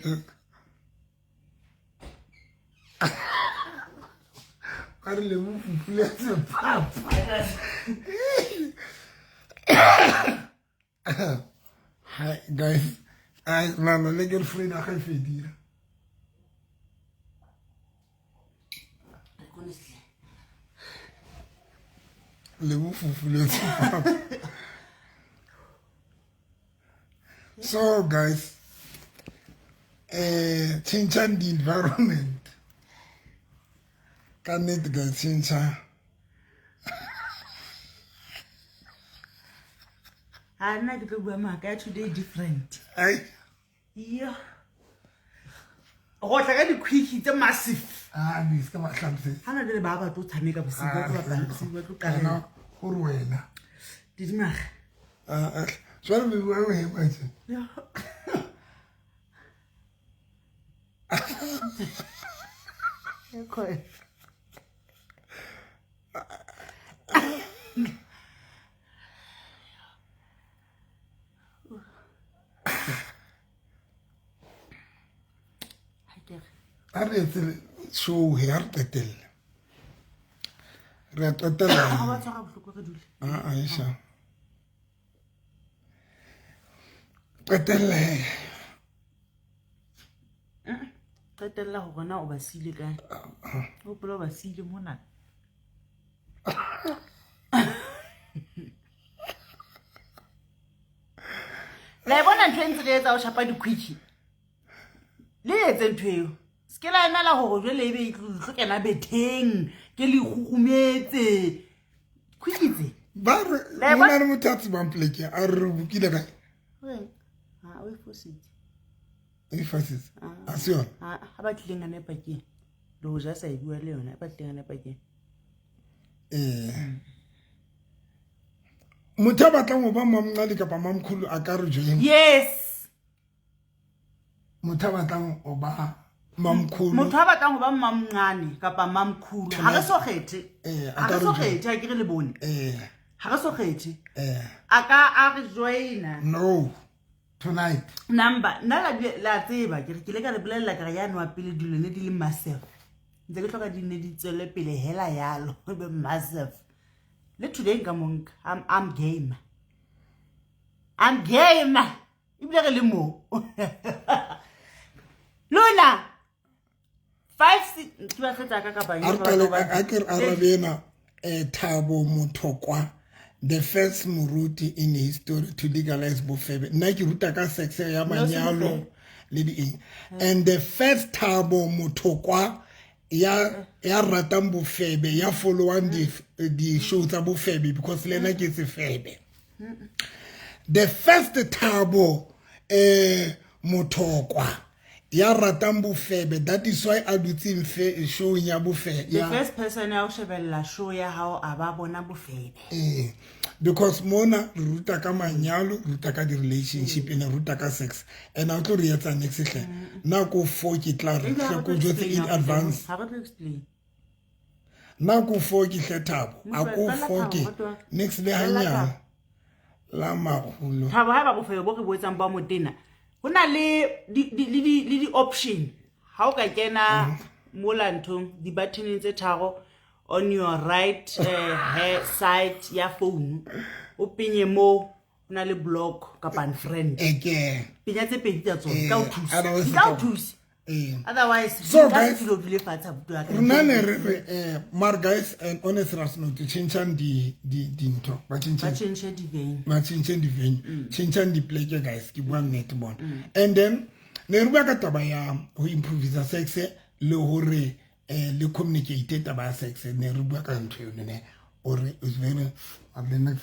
Ba re le mo fufuletse papa. Hi guys, ai nana le ke re feela ga e fedile. Le mo fufuletse papa. So guys, tšhentšhang the environment. Ka nnete ka tšhentšha. A nna ke tlo bua maaka ya today different. Ai. Yo. Go tla ka di-quickie tse massive. Ah, di se ka ba hlalosetsa. Ha na jale ba batlo tshameka bosigo, ba tlo bapala bosigo, ba tlo qalela. Gore wena. Didimaga. Ah, jwale be bua o hema tje. Yo. Okay. A re etse show he a re qetelle. Re a qetella. Ha ba tshwara bohloko re dule. Ah, Aisha. Qetelle. Qetella hore na o ba siile kae. O hopola o ba siile mona. La e bona ntho e ntse re etsa o shapa di-quickie. Le etse ntho eo. Se ke la emela hore jwale ebe e tlo kena betheng, ke le ikgugumetse. Quickie tse. Ba re, La e ho na bona le motho a tsebang poleke, a re re bokile kae? Weng? Ha, o e fositse. O e fositse? A se yona? Ha, ha ba tlileng a nepa keng? Le hoja a sa e bua le yona, ha ba tlileng a nepa keng? Eh. Motho a batlang ho ba mamncane kapa mamkhulu a ka re join. Yes. Motho a batlang ho ba mamkhulu. Motho a batlang ho ba mamncane kapa mamkhulu. Ha re so kgethe. Eh, a Ha ka re re so join. kgethe, ha ke re le bone. Eh. Ha re so kgethe. Eh. A ka a re joina. No. Tonight. Number nna la la tseba ke re ke ile ka le bolella ka re ya nwa pele dilo ne di le massive. Ntse ke hloka di ne di tswele pele hela yalo, e be massive. Le today nka mo nka. I'm game. I'm game. Ebile re le mo. Lona 5 6 ke ba tletsa ka kapa A re qale a ke re arabe ena, Thabo Mothokwa, The first moruti in history to legalize bofebe. Nna ke ruta ka sex ya manyalo le di eng. And the first Thabo Mothokwa ya ratang bofebe, ya followang di show tsa bofebe, because le ena ke sefebe. The first Thabo Mothokwa ya ratang bofebe, that is why a dutseng showng ya bofebe. The first person ya ho shebella show ya hao a ba bona bofebe. Because mona re ruta ka manyalo, re ruta ka di-relationship, ene re ruta ka sex. And a tlo re etsa next hle. Nna ko 4 ke tla re, hle ko jwetse in advance. Ha re tlo explain. Nna ko 4 ke hle Thabo. A ko Fela 4 Thabo, ke. ratwa. Next le Fela hanyane. Thabo. La makgolo. Thabo, ha ba bofebe bo re bo etsang ba motena. Ho na le di option. Ha o ka kena mola nthong, di-button tse tharo on your right side ya phone, o penye mo, ho na le block kapa unfriend. Again. Penya tse pedi tsa tsona, di tla o thusa. Otherwise Di tla o ke- thusa. Otherwise, So, di ka guys, se dule o dule fatshe, abuti wa ka. Rona ne re re, mara guys, and honest us no, tjhentjhang dintho. Ba tjhentjhang. Ba tjhentjhe di-venue. Ba tjhentjheng di-venue. Tjhentjhang di-pleke, guys, ke bua nnete bona. And then, ne re bua ka taba ya ho improvisa sex le hore le communicate taba ya sex. Ne re bua ka ntho eo, ne. Hore it's very, I've been like,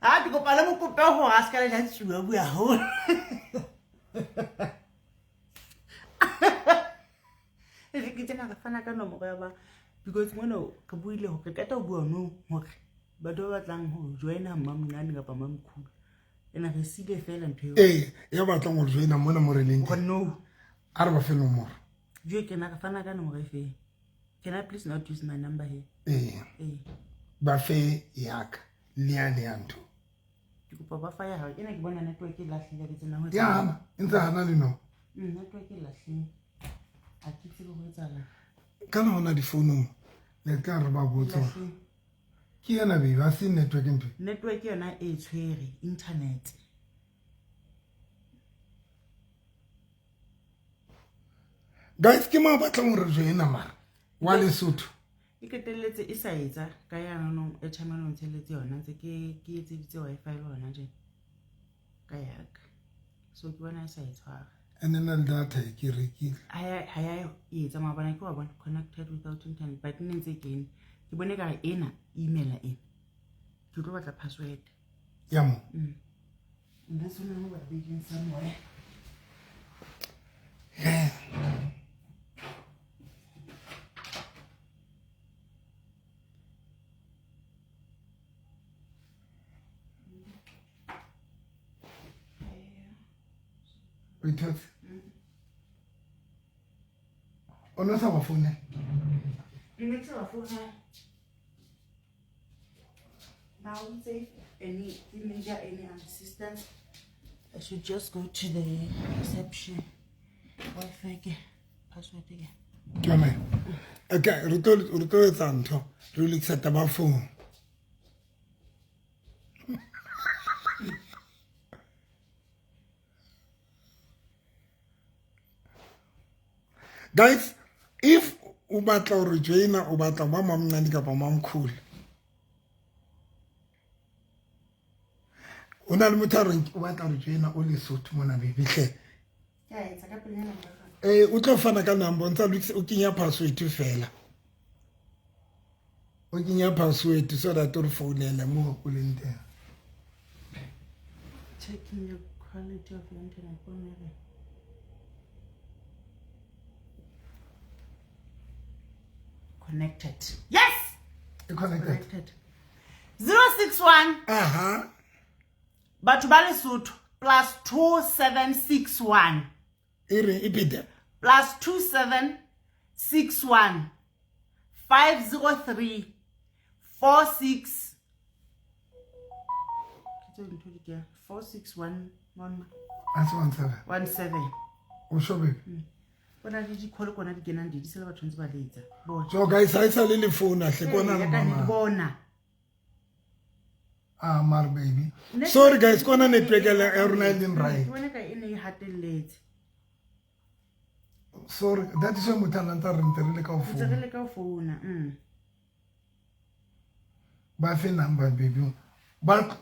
Ah, ke kopa le mo kope hore a se ka le ja tsuwa bua haholo. Ke tsena re fana ka nomoro ya ba, because mona re buile hore re qeta ho bua nou hore batho ba batlang ho joina Mmamncane kapa Mmamkhulu. Ena re sile fela ntho eo. Ya batlang ho joina mona mo re leng teng. Hore no. A re ba fe nomoro. Jo, ke na re fana ka nomoro e feng? Can I please not use my number here? Ba fe yaka. Le ya le ya ntho. Ke kopa ba fa ya hao. Ena ke bona network e lahlile ke tsena ho etsa. Ya hana, e ntse hana le no. Network e lahlile. Ha ke tsebe ho etsahala. Kana hona difounung, le tla re ba botsa. Lahlile. Ke yena baby, ha se network ntho. Network yona e tshwere internet. Guys, ke mang ba tlang hore joina mara? Wa Lesotho. E qetelletse e sa etsa ka ya nong e tjhamelong tshelletse yona ntse ke etseditse Wi-Fi le hona tje ka yaka. So ke bona e sa e tshwara. And then le data e ke rekile. Ha ya e etsa mabona ke wa bona connected without internet, but ne ntse ke ene. Ke bone ka re ena email ena. Ke tlo batla password. Ya mo. And that's when I was being somewhere. Yeah. O ithotse? O no sa ba founela? Ke ne ke sa ba founela. Now, say any media, any assistance, I should just go to the reception. Wi-Fi ke password ke. Ke yona. Okay, re tlo etsa ntho, re lokisa taba phone. Guys, if o batla hore joina, o batla ba mamncane kapa mamkhulu. O na le motho a reng o batla hore joina o Lesotho mona baby hle. Ke a etsa ka pele ya number. O tlo fana ka number, o ntsa lokisa, o kenya password fela. O kenya password so that o re founele mo o leng teng. Checking the quality of your internet phone. Connected. Yes! E connected. Connected. 061. Aha. Batho ba Lesotho plus 2761. E re e pete. Plus 2761 503 46. Ke tse dintho di ke 461 one. That's 17. 17. O sure baby? Bona le di-call kona di kenang di, di se le batho ntse ba letsa. Bona. So guys, ha e sa le le phone hle, kona Ee, le ya ka ne mama. di bona. Ah, mar baby. Network Sorry guys, kona e network ne ya rona e leng right. Ke bona ka e ne e hatelletse. Sorry, that is why motho a nantsa re ntse re le ka go Ntse re le ka go founa. Ba fe number baby. Ba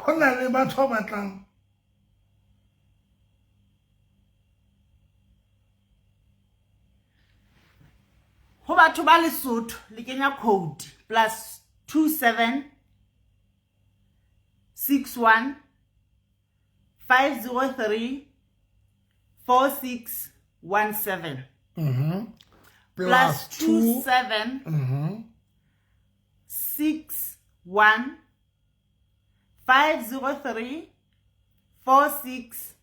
go na le batho ba batlang. Ho batho ba Lesotho le kenya code +27 61 503 4617. Plus 2 2 7 6 1 503 46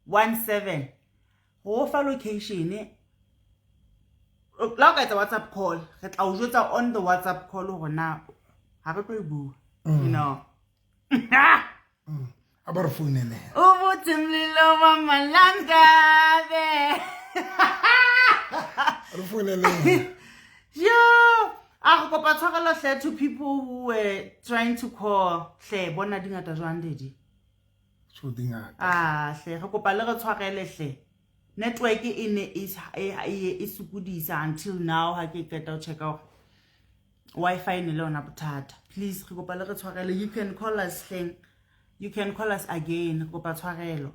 17. Go fa location la o ka etsa WhatsApp call, re tla o jwetsa on the WhatsApp call hore na ha re tlo e bua. You know. A ba re founele. Ubuthi mlilo wa malangabe. Re founele. Yo, a go kopa tshwarelo hle to people who were trying to call. Hle bona di ngata jwang daddy. So dingata. Ah, hle re kopa le re tshwarele hle. Network e ne e e sokodisa until now ha ke qeta ho checka hore Wi-Fi ne le yona bothata. Please re kopa le re tshwarele. You can call us hleng. You can call us again. Re kopa tshwarelo.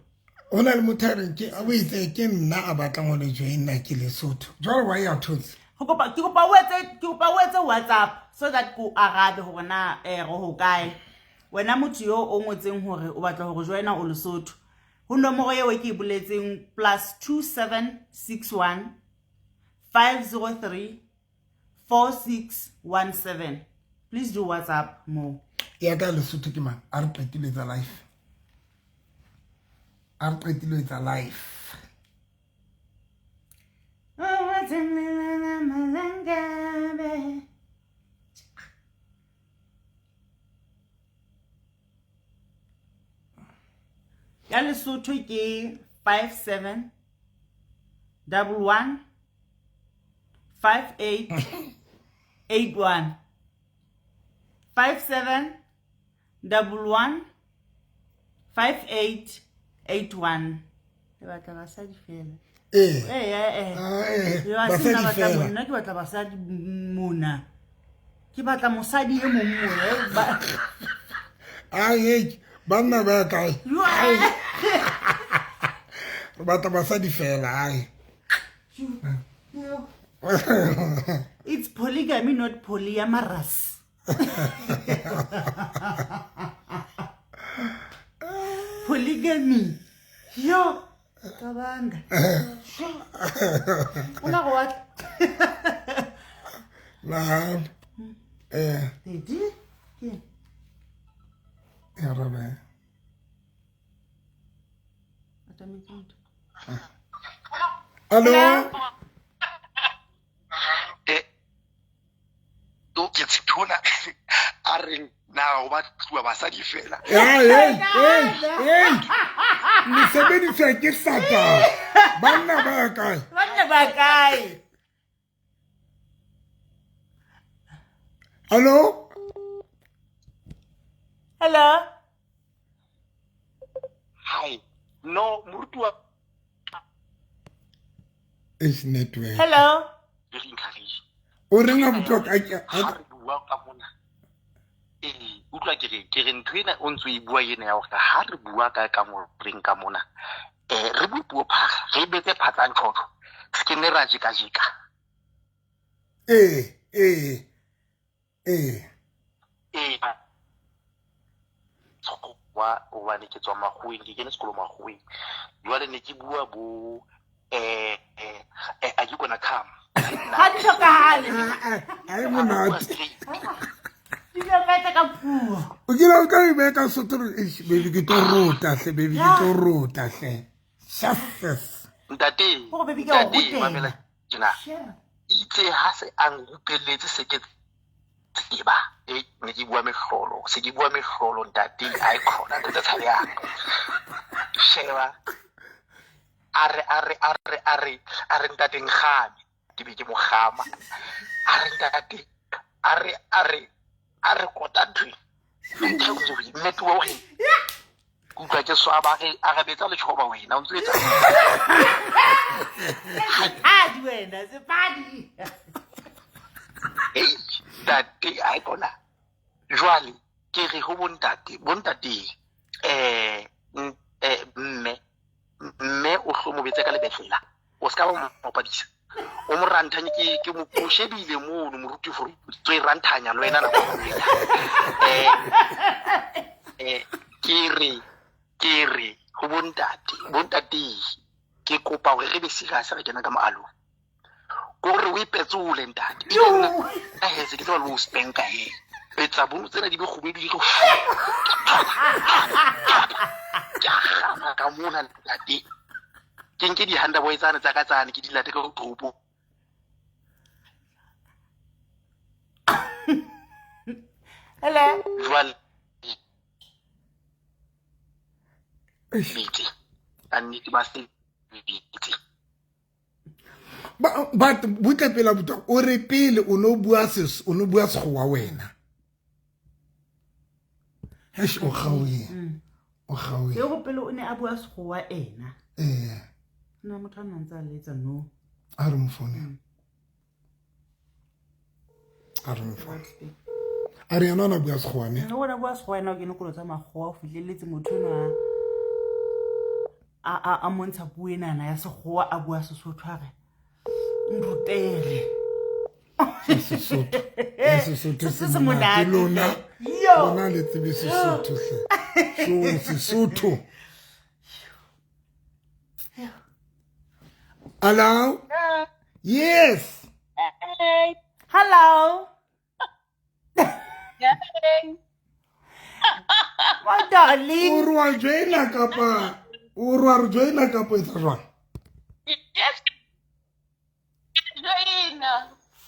Ho na le motho a reng ke o itse ke nna a batlang ho le joina ke Lesotho. Jwale wa ya thotse. Ke kopa o etse, ke kopa o etse WhatsApp so that ko arabe hore na re ho kae. Wena motho yo o ngotseng hore o batla hore joina o Lesotho. Ho nomoro eo ke e boletseng +27 61 503 4617. Please do WhatsApp mo. Ya ka Lesotho ke mang? A re qetile tsa life. A re qetile tsa life. Ya Lesotho ke 57 11 58 81. 57 11 58 81. Le batla basadi fela. Eh. Eh, eh. Ah, eh. Yo, ha se nna Basadi batla fela. monna, ke batla basadi mona. Ke batla mosadi e mong mona, eh, ba- Ah, eh, banna ba kae? Yo, Re batla basadi fela, ai. Yo. It's polygamy, not polyamorous. Polygamy. Yo, kabanga. Una go what? La. Eh, Daddy? Ke. ya rabe. Atametse motho. Hello. O ke tshona a re na o batluwa basadi fela. Hey, hey, hey, hey. Le sebediswa ke Satan. Banna ba kae? Banna ba kae? Hello? Hello? Hi. No, moruti wa It's network. Hello? Very encouraging. O reng a botho ka Ha re bua ka mona. Eh, utlwa ke re ke re ntho ena o ntso e bua ena ya hore ha re bua ka ka mo reng ka mona. Eh, re bue puo phara, re betse phatsang tshotho. Se ke ne ra jeka jeka. Eh, eh. Eh. Eh. Wa hobane ke tswa makgoweng, ke kene sekolo makgoweng. Jwale ne ke bua bo eh eh are you gonna come? Ha di hlokahale. Ai monate. Di hlokahetse ka puo. O kile o ka e beha ka Sotho re, eish, baby ke tlo rota hle, baby ke tlo rota hle. Shafes. Ntate, Hore baby ke a o ntate, rutela. mamela tjena. Sure. Itse ha se a nrupelletse se ke tseba. Eh, ne ke bua mehlolo, se ke bua mehlolo ntate, ai khona ntate tshabeyang. Sheba. A re, a re, a re, a re, a re ntate nkgame. Ke be ke mo kgama. A re ntate, a re, a re, a re kota ntho e. Ntate o ntse o re, mme ke wa hore. Ke Ke utlwa ke swaba, a re betsa letjhoba wena, o ntso etsa. Sepadi wena, sepadi. Ei, ntate, ai bona. Jwale ke re ho bontate, bontate mme mme o hlo mo betse ka lebetlela. O ska ba mo bapadisa. O mo ranthanye ke mo o shebile mono moruti hore tswe ranthanya le wena nako e nngwe. Ke re ho bontate, bontate ke kopa hore re be serious re kena ka moalong. Kore o ipetsole ntate. Ebile nna hese ke tseba le ho spanka he. Betsa bono tsena di be kgubedu di tlo ke a gama ka mona ntate. Ke nke di-hunter boy tsane tsa ka tsane ke di late ka toropong. Hello. Jwale betse ka nnete ba se betse. But butle pele abuti, o re pele o no bua ses o no bua sekgowa wena. Eish, o kgaohile. O kgaohile. E go pele o ne a bua sekgowa ena. Eh. Nna motho a nna ntse a letsa no. A re mo founela. A re mo founela. A re yena o na bua sekgowa ne? O na bua sekgowa ena o kene kolo tsa makgowa o fihlelletse motho enwa a montsha puo enana ya sekgowa a bua Sesotho a re nrutele. Sesotho. Ya Sesotho se Se monate monate. lona. Yo. Lona le tsebe Sesotho hle. So Sesotho. Hello? Yes. Hey. Hello. Hey. My darling. O re wa joina kapa o re wa re joina kapa etsa jwang? Yes. Joina.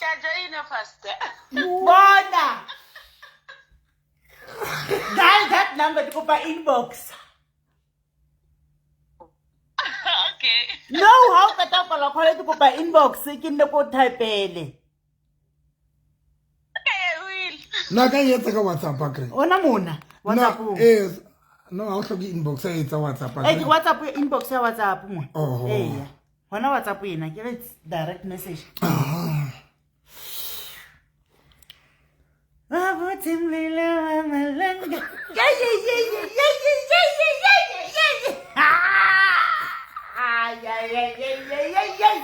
Ka joina faster. Bona. Dial that number to kopa inbox. Okay. No, ha o qeta ho kwala call ke kopa inbox ke nne ko typele. Okay, I will. Nna ka e etsa ka WhatsApp akere. Ona mona WhatsApp. No, eh no, ha o hloke inbox a etsa WhatsApp Eh akere. ke WhatsApp inbox ya WhatsApp mo. Oh. Eh. Hona WhatsApp ena ke re it's direct message. Ah. Abuthi mlilo wamalanga. Yeah yeah yeah yeah yeah yeah yeah yeah yeah yeah. Ah, yeah yeah yeah yeah yeah yeah.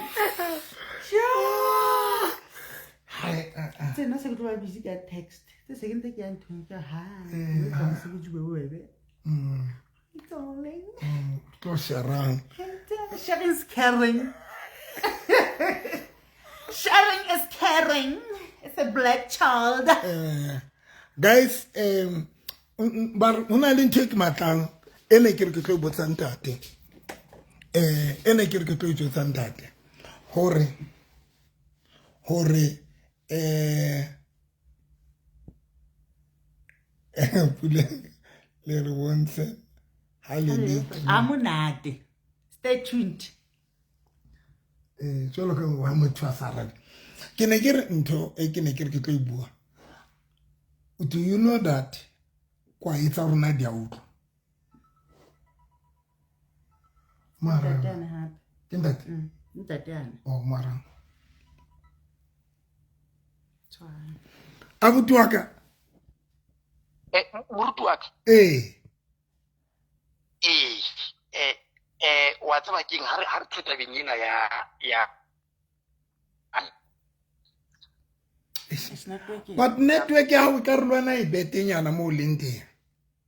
Sure. Hai, ah, ah. Tse nna se ke tlo ba busy ka text. Tse se ke ntse ke ya nthong ke ha. Eh, Ka mosebetsi bo bobebe. Darling. Tlo sharang. Sharing is caring. Sharing is caring. It's a black child. Guys, ba re ho na le ntho e ke matlang e ne ke re ke tlo e botsa ntate. E ne ke re ke tlo e jwetsa ntate hore pule le re bontshe ha le le A monate. Stay tuned. Jwalo ka wa motho a sa rate. Ke ne ke re ntho e ke ne ke re ke tlo e bua. Do you know that kwae tsa rona di a utlwa? Mara Ntate ane hape. ke ntate? Ntate ane. Oh, mara. Tshwana. Abuti wa ka. Moruti wa ka. Ee. Ee, wa tseba keng ha re tlo tabeng ena ya It's not working. But network ya hao e ka re le wena e betenyana mo o leng teng.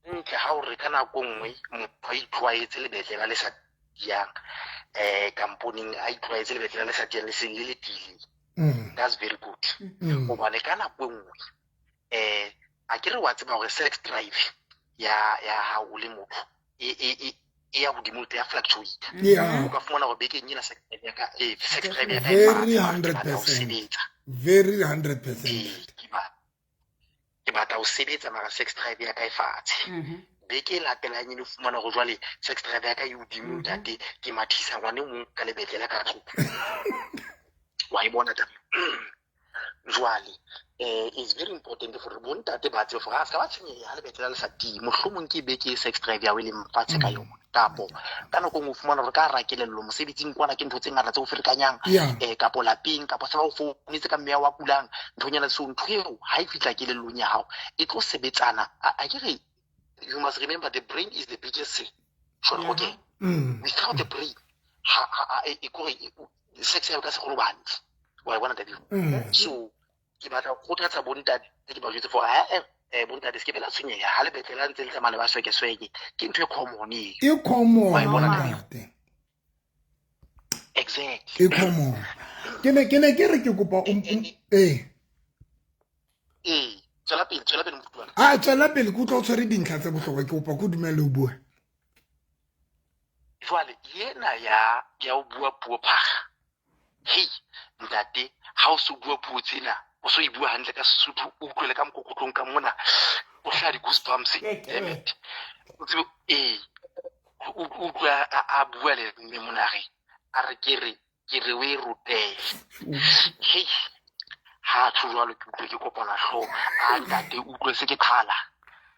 Ntle ha o re ka nako nngwe motho a itlwaetse lebetlela le sa tiyang kamponeng a itlwaetse lebetlela le sa tiyang le seng le le tiileng. That's very good. Hobane ka nako e nngwe a ke re wa tseba hore sex drive ya hao o le motho e ya hodimo ya fluctuate. O ka fumana hore bekeng ena sex drive ya ka sex drive ya ka e Very fatshe, mara ke hundred batla ho percent. sebetsa. Very 100%. Ee, ke batla ho sebetsa mara sex drive ya ka e fatshe. Beke e latelang e le fumana hore jwale sex drive ya ka e hodimo ntate, ke mathisa ngwane e mong ka lebetlela ka tlung. Wa e bona taba? Jwale Is very important for bontate ba tsebe gore a se ka ba tshwenyeha ha lebetlela le sa tiye, mohlomong ke beke e sex drive ya o e leng fatshe ka yona, kapo ka nako e nngwe o fumana gore ka hara kelello mosebetsing kwana ke ntho tse ngata tse o ferekanyang, kapo lapeng, kapo se ba o founetse ka mme wa kulang, nthonyana. So ntho eo ha e fihla kelellong ya hao e tlo sebetsana. A ke re you must remember the brain is the biggest sure, okay? Without the brain, ha e kore sex ya ka se kgone ho ba hantle, wa e bona taba eo? So ke batla ho kgothatsa bontate, ke ba jwetse for bontate se ke bela tshwenyeha ha le betlela ntse le tsamaya le ba sweke-sweke, ke ntho e common eo. E common. Wa e bona taba eo? Ntate. Exactly. E common. Ke ne ke re ke kopa ee. Ee, tswela pele, tswela pele, moruti wa ka. A tswela pele, ke utlwa o tshwere dintlha tse bohlokwa, ke kopa ko dumelle o bue. Jwale yena ya o bua puo phakga, hei ntate, ha o so bua puo tsena, o so e bua hantle ka Sesotho, o utlwele ka mokokotlong ka mona, o hlaha di-goosebumps. Damn it. O tsebe ee, o utlwe a bua le mme mona, a re ke re o e rutele. Hei, ha tjho jwalo, ke utlwe ke kopana hlooho. A ntate, utlwe se ke qhala,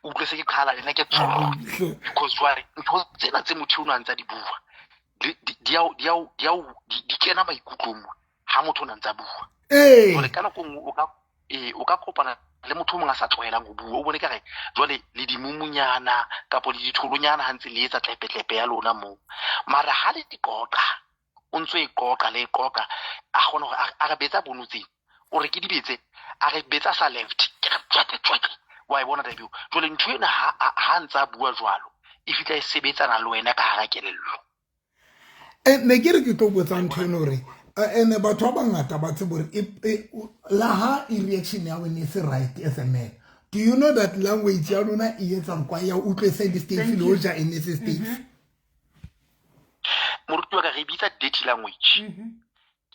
utlwe se ke qhala le nna ke tsho, because jwale ntho tsena tse motho o a ntsa di bua di kena maikutlong mo ha motho o na ntsa bua. Jwale ka nako nngwe o ka kopana le motho o mongwe a sa tlwaelang ho bua, o bone kare jwale le dimumunyana kapo le ditholonyana ha ntse le etsa tlepe-tlepe ya lona moo, mara ha le di qoqa, o ntso e qoqa le e qoqa, a kgona hore a re betsa bonotseng, o re ke dibetse, a re betsa sa left, ke re tsweke tsweke, wa e bona taba eo? Jwale ntho ena ha ntse a bua jwalo, e fihla e sebetsana le wena ka hara kelello. Ne ke re ke tlo botsa ntho eno hore ene batho ba bangata ba tsebe hore la ha e reaction ya wena e se right as a man, do you know that language ya lona e etsa hore kwa ya utlwe se le safe, le hoja e ne se safe? Moruti wa ka, re bitsa dirty language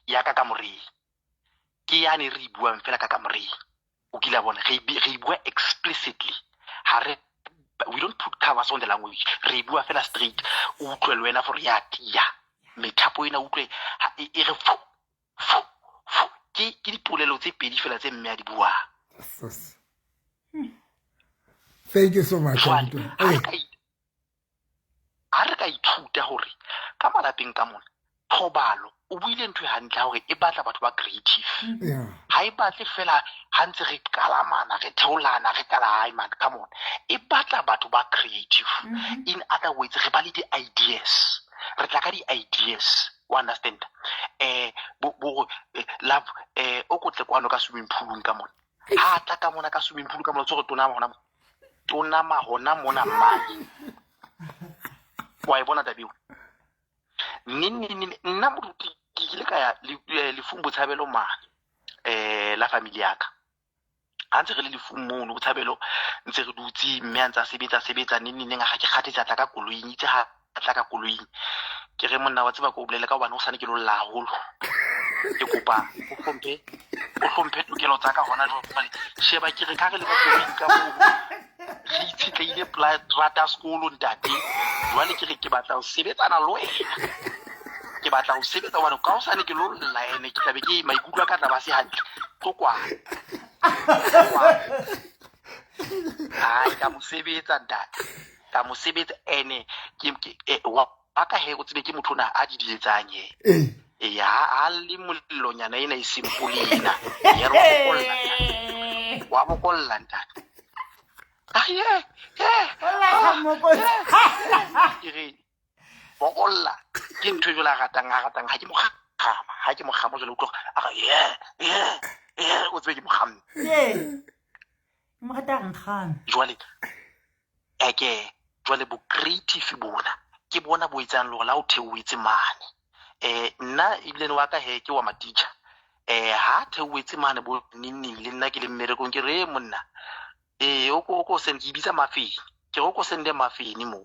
ya ka kamoreng, ke yane re e buang fela ka kamoreng, o kile a bona re e bua explicitly, ha re, we don't put covers on the language, re e bua fela straight, o utlwe le wena gore ya tia methapo ena, utlwe e re fu fu fu. Ke dipolelo tse pedi fela tse mme a di buang. Thank you so much. Jwale ha re ka ithuta hore ka malapeng ka mona thobalo, o buile ntho e hantle ya hore e batla batho ba creative, ha e batle fela ha ntse re kalamana, re theolana, re kala, hai man, come on, e batla batho ba creative. In other words, re ba le di-ideas, re tla ka di-ideas, o understand? Bo love, o kotle kwano ka swimming poolong ka mona, ha tla ka mona ka swimming pool ka mona, tse gore tona hona mo, tona ma hona mona mane, wa e bona taba eo? Neng neng neng, nna moruti, ke ile ka ya lefung Botshabelo mane, la family ya ka. Ha ntse re le lefung mono Botshabelo, ntse re dutse, mme a ntse a sebetsa sebetsa, neng neng neng, a ga ke kgathetse, a tla ka koloing, itse ha a tla ka koloing, ke re, "Monna, wa tseba, ko o bolele ka hobane o sane ke lo lla haholo, ke kopa o hlomphe tokelo tsa ka hona jwale." Sheba, ke re ka re le ka koloing ka moo, re itshetlehile terata sekolo, ntate, jwale ke re ke batla ho sebetsana le wena, ke batla ho sebetsa hobane ka hosane ke lo lla, ene ke tlabe ke maikutlo a ka tla ba se hantle, tlo kwana. Ai, ka mo sebetsa, ntate, ka mo sebetsa. Ene ke wa ka he, o tsebe ke motho ona a di di etsang he. Ee, ha le molelonyana ena e simple ena ya re wa bokolla, ntate, wa bokolla, ntate. Ah, ye ye, ke re bokolla ke ntho e jwale a ratang ha ke mo kgama, ha ke mo kgama jwale, utlwa a re ye ye ye, o tsebe ke mo kgamme. Mo rata nkgame. Jwale eke jwale bo creative bona ke bona bo etsang le hore la o theohetse mane, nna ebile wa ka he ke wa matitjha, ha theohetse mane bo neng neng, le nna ke le mmerekong, ke re, "E monna, o ko send," ke bitsa mafeni, ke re, "O ko sende mafeni mo."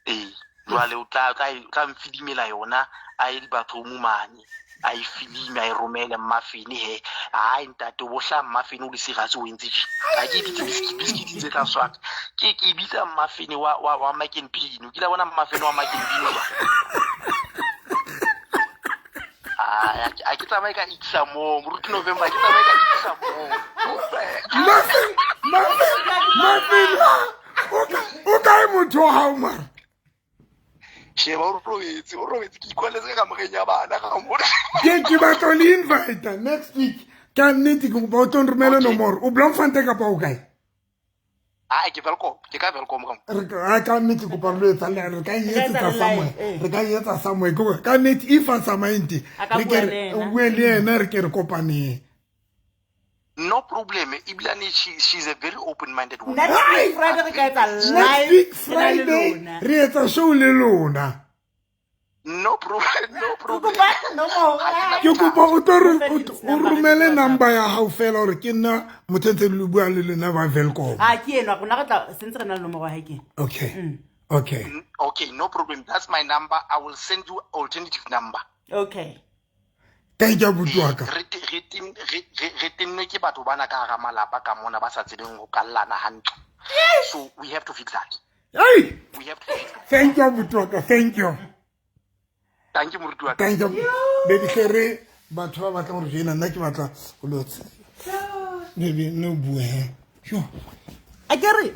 Ee, jwale o tla mfidimela yona, a ye di-bathroom mane, a e filime, a e romele mmafene he. Hai ntate, o bo hlaha mmafene o le serious, o entse tje, ha ke bitse biscuit tse tla swaka, ke bitsa mmafene wa Mike and Bean. O kile bona mmafene wa Mike and Bean jwang? A ke tsamaye ka ikisa moo moruti November, a ke tsamaye ka ikisa moo. Nothing, nothing, nothing. O kae motho wa hao mara? Sheba, o robetse, o robetse, ke ikwaletse ka kamoreng ya bana ka mo. Ke batla ho le invite next week. Ka nnete ke kopa o tlo nromele nomoro. O Bloemfontein kapa o kae? A ke Welkom, ke ka Welkom ka mo. Re ka nnete kopa re lo etsa le re ka e etsetsa somewhere. Re ka e etsa somewhere. Ke ka nnete if a tsamaye teng, A ka re bua ke le re yena. bue le yena, re ke re kopaneng. No problem. Ebilane she's a very open minded woman. Next week Friday re ka etsa Next live week re na le Friday lona. re etsa show le lona. No problem, no Re problem. kopa nomoro. Ke kopa o tlo re Mo fe o romele number ya hao fela hore ke nna motho ntse le bua le lona ba Welkom. A ke enwa rona re tla sentse re na le nomoro ya hae ke. Okay. Okay. Okay, no problem. That's my number. I will send you alternative number. Okay. Thank you abuti wa ka. Re tennwe ke batho bana ka hara malapa ka mona ba sa tsebeng ho kallana hantle. So we have to fix that. Hey! We have to fix that. Thank you abuti wa ka. Thank you. Thank you moruti wa ka. Thank you. Baby hle re batho ba batlang hore joina, nna ke batla ho lo tse. Baby no bue he. Sure. A ke re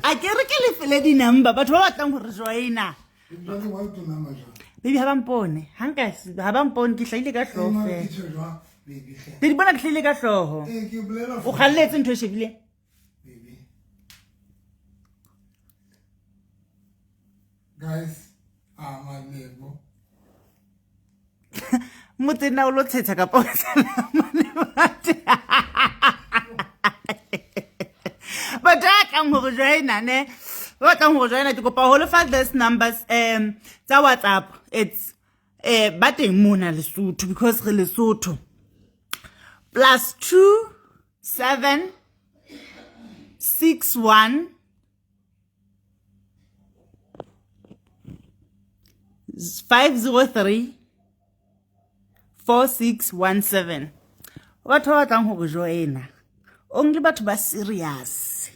ke lefele di-number batho ba batlang hore joina. Jwale wa utlwa nama jwang? Baby ha ba mpone. Ha nka ha ba mpone ke hlahile ka hlooho Mara fela. ke tjho jwang, baby hle? Le di bona ke hlahile ka hlooho. Eh, ke bolela O kgalletse ntho e shebileng. Baby. Guys, ah malebo. Motsena o lo tshetsa kapa o tsela mane batho. Batho ba tlang hore joina ne. Ba batlang hore joina ke kopa ho lefa this numbers tsa WhatsApp. It's ba teng mona Lesotho because re Lesotho. +2 7 6 1 503 4617. Batho ba batlang hore joina. Only batho ba serious.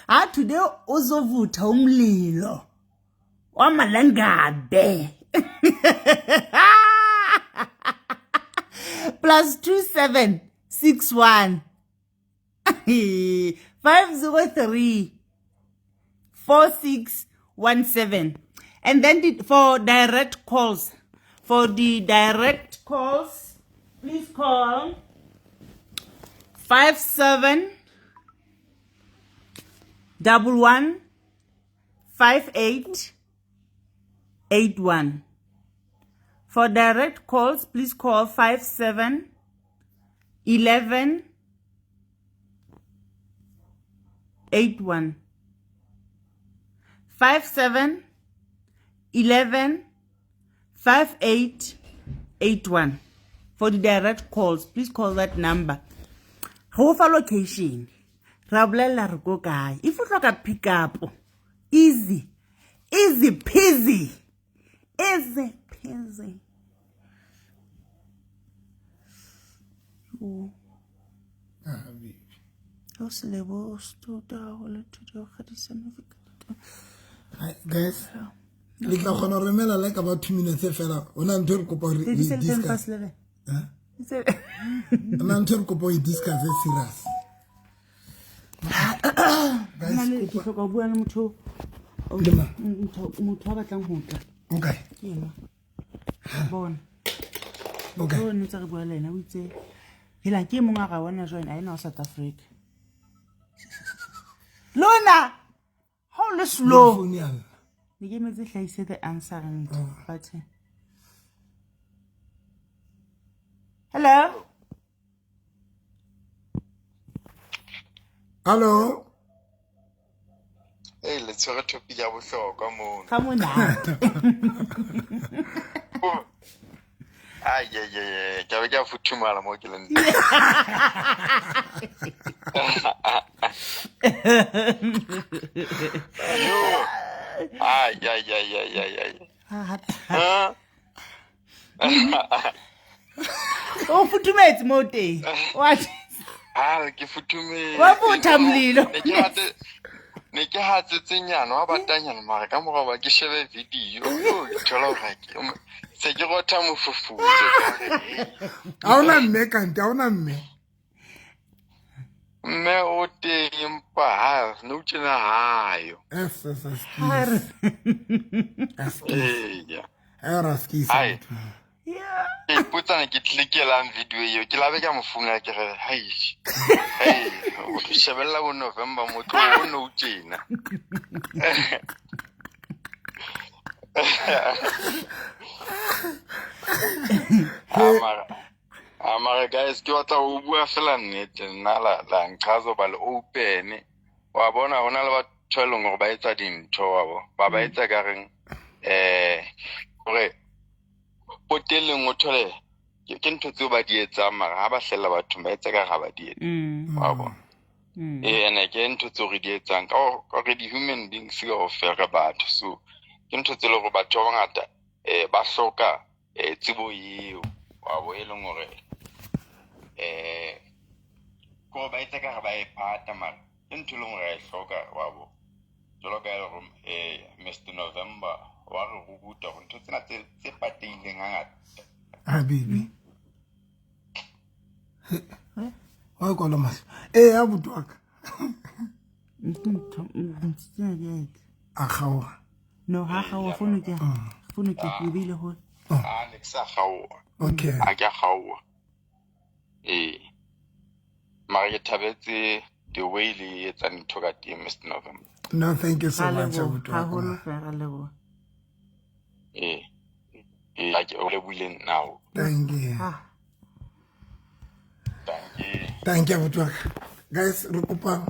Ha today o zovutha umlilo wa malangabe. +27 61 503 4617. And then for direct calls, for the direct calls, please call 57 11 58 81. For direct calls, please call 57 11 81. 57 11 58 81. For the direct calls, please call that number. Go fa location. Ra bolella re ko kae. If o hloka pick up, easy. Easy peasy. Easy peasy. Ah, baby. O se lebo, o stuta, o le thuto, o kgadisa Hi, guys. Le tla kgona ho romela like about 2 minutes fela. Ho na ntho e re kopa hore Di re se le ten discuss. past 11. Eh? Ho na ntho e re kopa ho e discuss e serious. Guys, Nna le ke kopa hloka ho bua le motho Le mang? motho a batlang ho tla. Okay. Ke enwa. Bona. Okay. O ne ntse re bua le yena o itse hela ke e mong a ra bona join a ena wa South Africa. Lona ha o le slow. Phone ya lla. Ne ke emetse hlahise the answering button. Hello. Hello. Ee, le tshwere topic ya bohlokwa mono. Ga monate. Ai, ai, ai, ai, ke a be ke a futhumala mo ke leng teng. Yo. Ai, ai, ai, ai, ai, ai. Ha? O futhumetse mo teng. Wa Ah, ke futhumetse. Wa botha molilo. Ne ke hatsetse nyana, wa batanyana mara ka mora hoba ke shebe video, yo, ke thola hore Se ke rotha mofufutso ka re, "Hei." Ha ona mme kante, ha ona mme. Mme o teng empa ha nou tjena hayo. Es es es. Ha re- Eya. Era skis. Ai. Yeah. Ke ipotsana ke clickelang video eo ke labe ka mo founela ke re hai hei o tlo shebella bo November motho o nou tjena. Ah, mara ah, mara guys ke batla ho bua fela nnete nna la nqhaza ba le open wa bona hona le batho ba e leng hore ba etsa dintho wa bo ba etsa ka reng hore poteleng o thole ke ntho tseo ba di etsang mara ha ba hlella bathong ba etsa ka ga ba di etse wa bona. Ene ke ntho tseo re di etsang ka hore di-human beings kaofela re batho, so ke ntho tse leng hore batho ba bangata ba hloka tsebo eo wa bo e leng hore ke hore ba etsa ka re ba e pata mara ke ntho e leng hore ra e hloka wa bo. Jwalo ka e le hore Mr November wa re ruta hore ntho tsena tse patehileng hangata. Ah baby. Wa kwala mahlo. Eh abuti wa ka. A kgaoga. No, ha kgaoga fono ke fono ke e beile hole. Ah, ne ke sa kgaoga. Okay. Ha ke a kgaoga. Ee. Mara ke thabetse the way le etsang ntho ka teng Mr November. No, thank you so Ra much leboha abuti wa ka. haholo fela ra leboha. Ee. Ee, ha ke o lebohile nna haholo. Thank you. Ah. Thank you. Thank you abuti wa ka. Guys, re kopa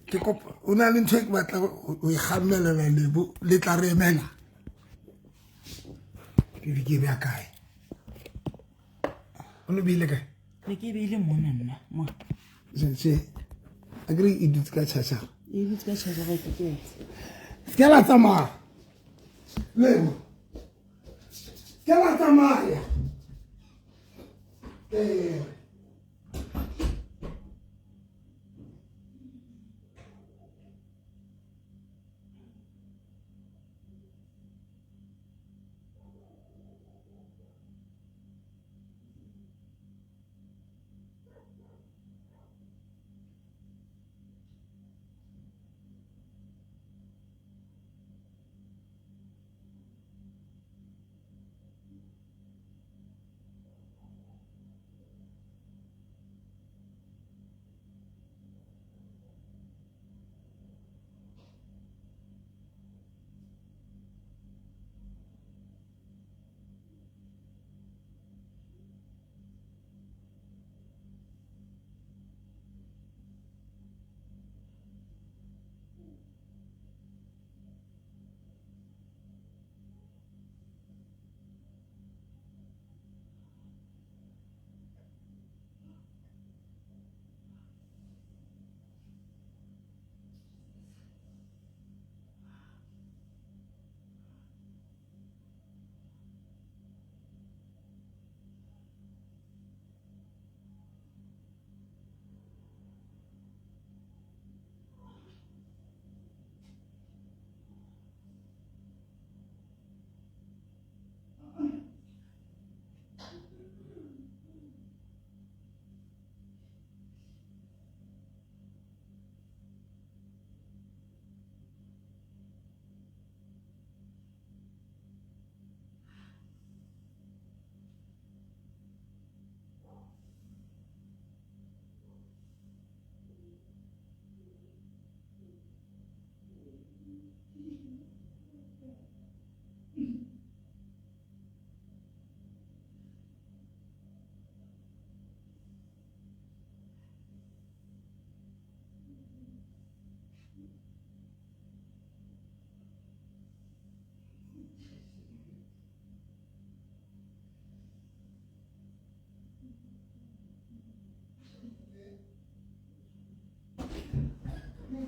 ke kopa o na le ntho e ke batla ho e kgamelela lebo le tla re emela. Ke ke beha kae? O no beile kae? Ne ke e beile mona nna mo. Tjhe. Akere e dutse ka tjhatjhara. E dutse ka tjhatjhara ke ke etse. Se ke la tsamaya. Lebo. Se ke la tsamaya.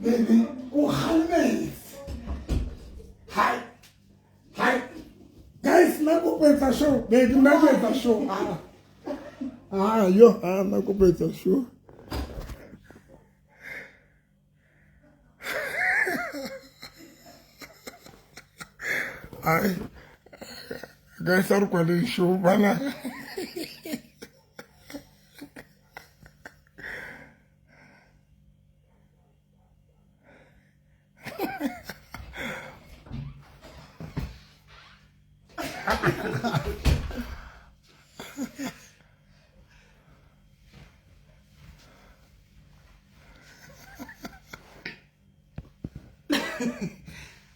Baby, o kgalemetse. Hi. Hi. Guys, nna kopo etsa show. Baby, nna ko etsa show. Ah. Ah, yo, ah, nna kopo etsa show. Ai. Guys, a re kwaleng show bana.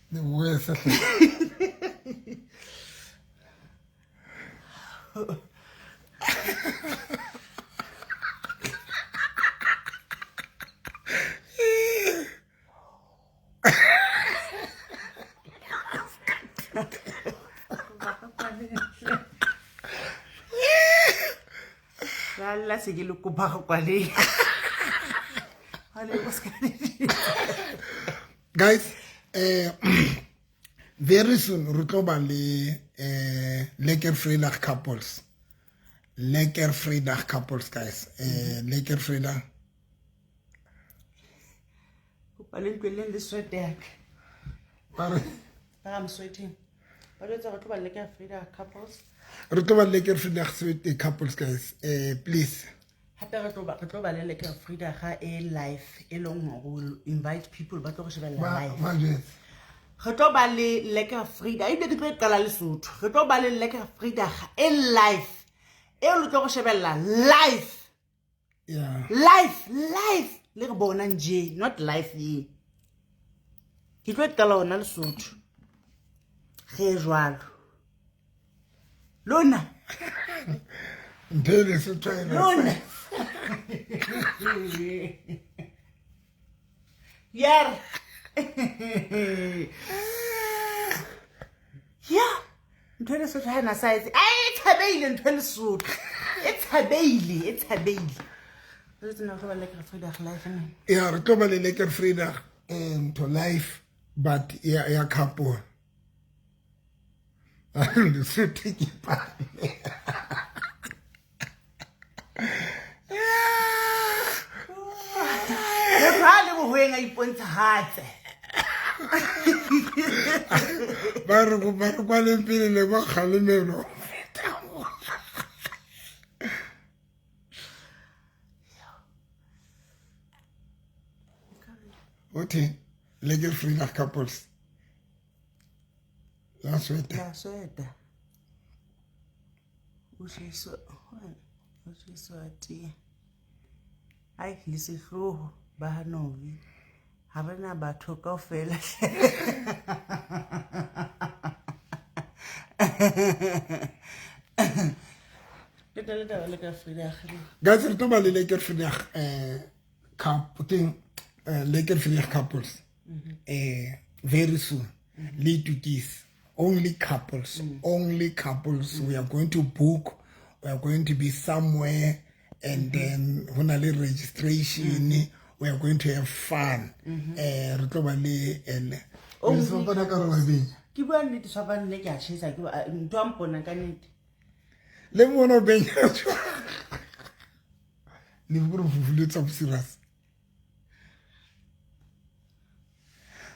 The worst. La se ke le kopa go kwaleng. Guys, very soon re tlo ba le Lekker Vrydag couples. Lekker Vrydag couples, guys. Lekker Vrydag. Kopa le ntlweleng le sweat ya ka. Ba re Ba I'm sweating. Ba jwetsa re tlo ba Lekker Vrydag couples. Re tlo ba Lekker Vrydag sweat couples, guys. Please. Hape re tlo ba le Lekker Vrydag e live e leng hore we'll invite people ba tlo re shebella live. Ba jwetse. Re tlo ba le Lekker Vrydag, ebile ke tlo e qala Lesotho. Re tlo ba le Lekker Vrydag e live. E le tlo re shebella live. Yeah. Live, live. Le re bona nje, not live ye. Ke tlo e qala hona Lesotho. Re jwalo. Lona. Ntho e Lesotho e Lona. Yar. Ya. Ntho e Lesotho ha ena size. Ai, e tshabeile ntho e Lesotho. E tshabeile, e tshabeile. Re tsena re ba Lekker Vrydag live ne. Ya, re tlo ba le Lekker Vrydag ntho live but ya couple. Lesotho ke pane. Motho ha le bohweng a ipontsha hatse. Ba re kwaleng pele le kwa kgalemelo. Othe Lekker Vrydag couples. La sweta. La sweta. O tjheswa tee. Ai, le sehloho ba Hanovi. Ha re na batho kaofela. Le tla le taba Lekker Vrydag. Guys, re tlo ba le Lekker Vrydag couple Lekker Vrydag couples. Very soon. Le itukise. Only couples. Only couples. We are going to book. We are going to be somewhere, and then hona le registration. We are going to have fun. Re tlo ba le ene. Only Le sopana ka re wa benya. Ke bua nnete, sopana le ke a tjhesa, ke bua, ntho a mpona ka nnete. Le mona o benya. Le bua re fufuletsa bo serious.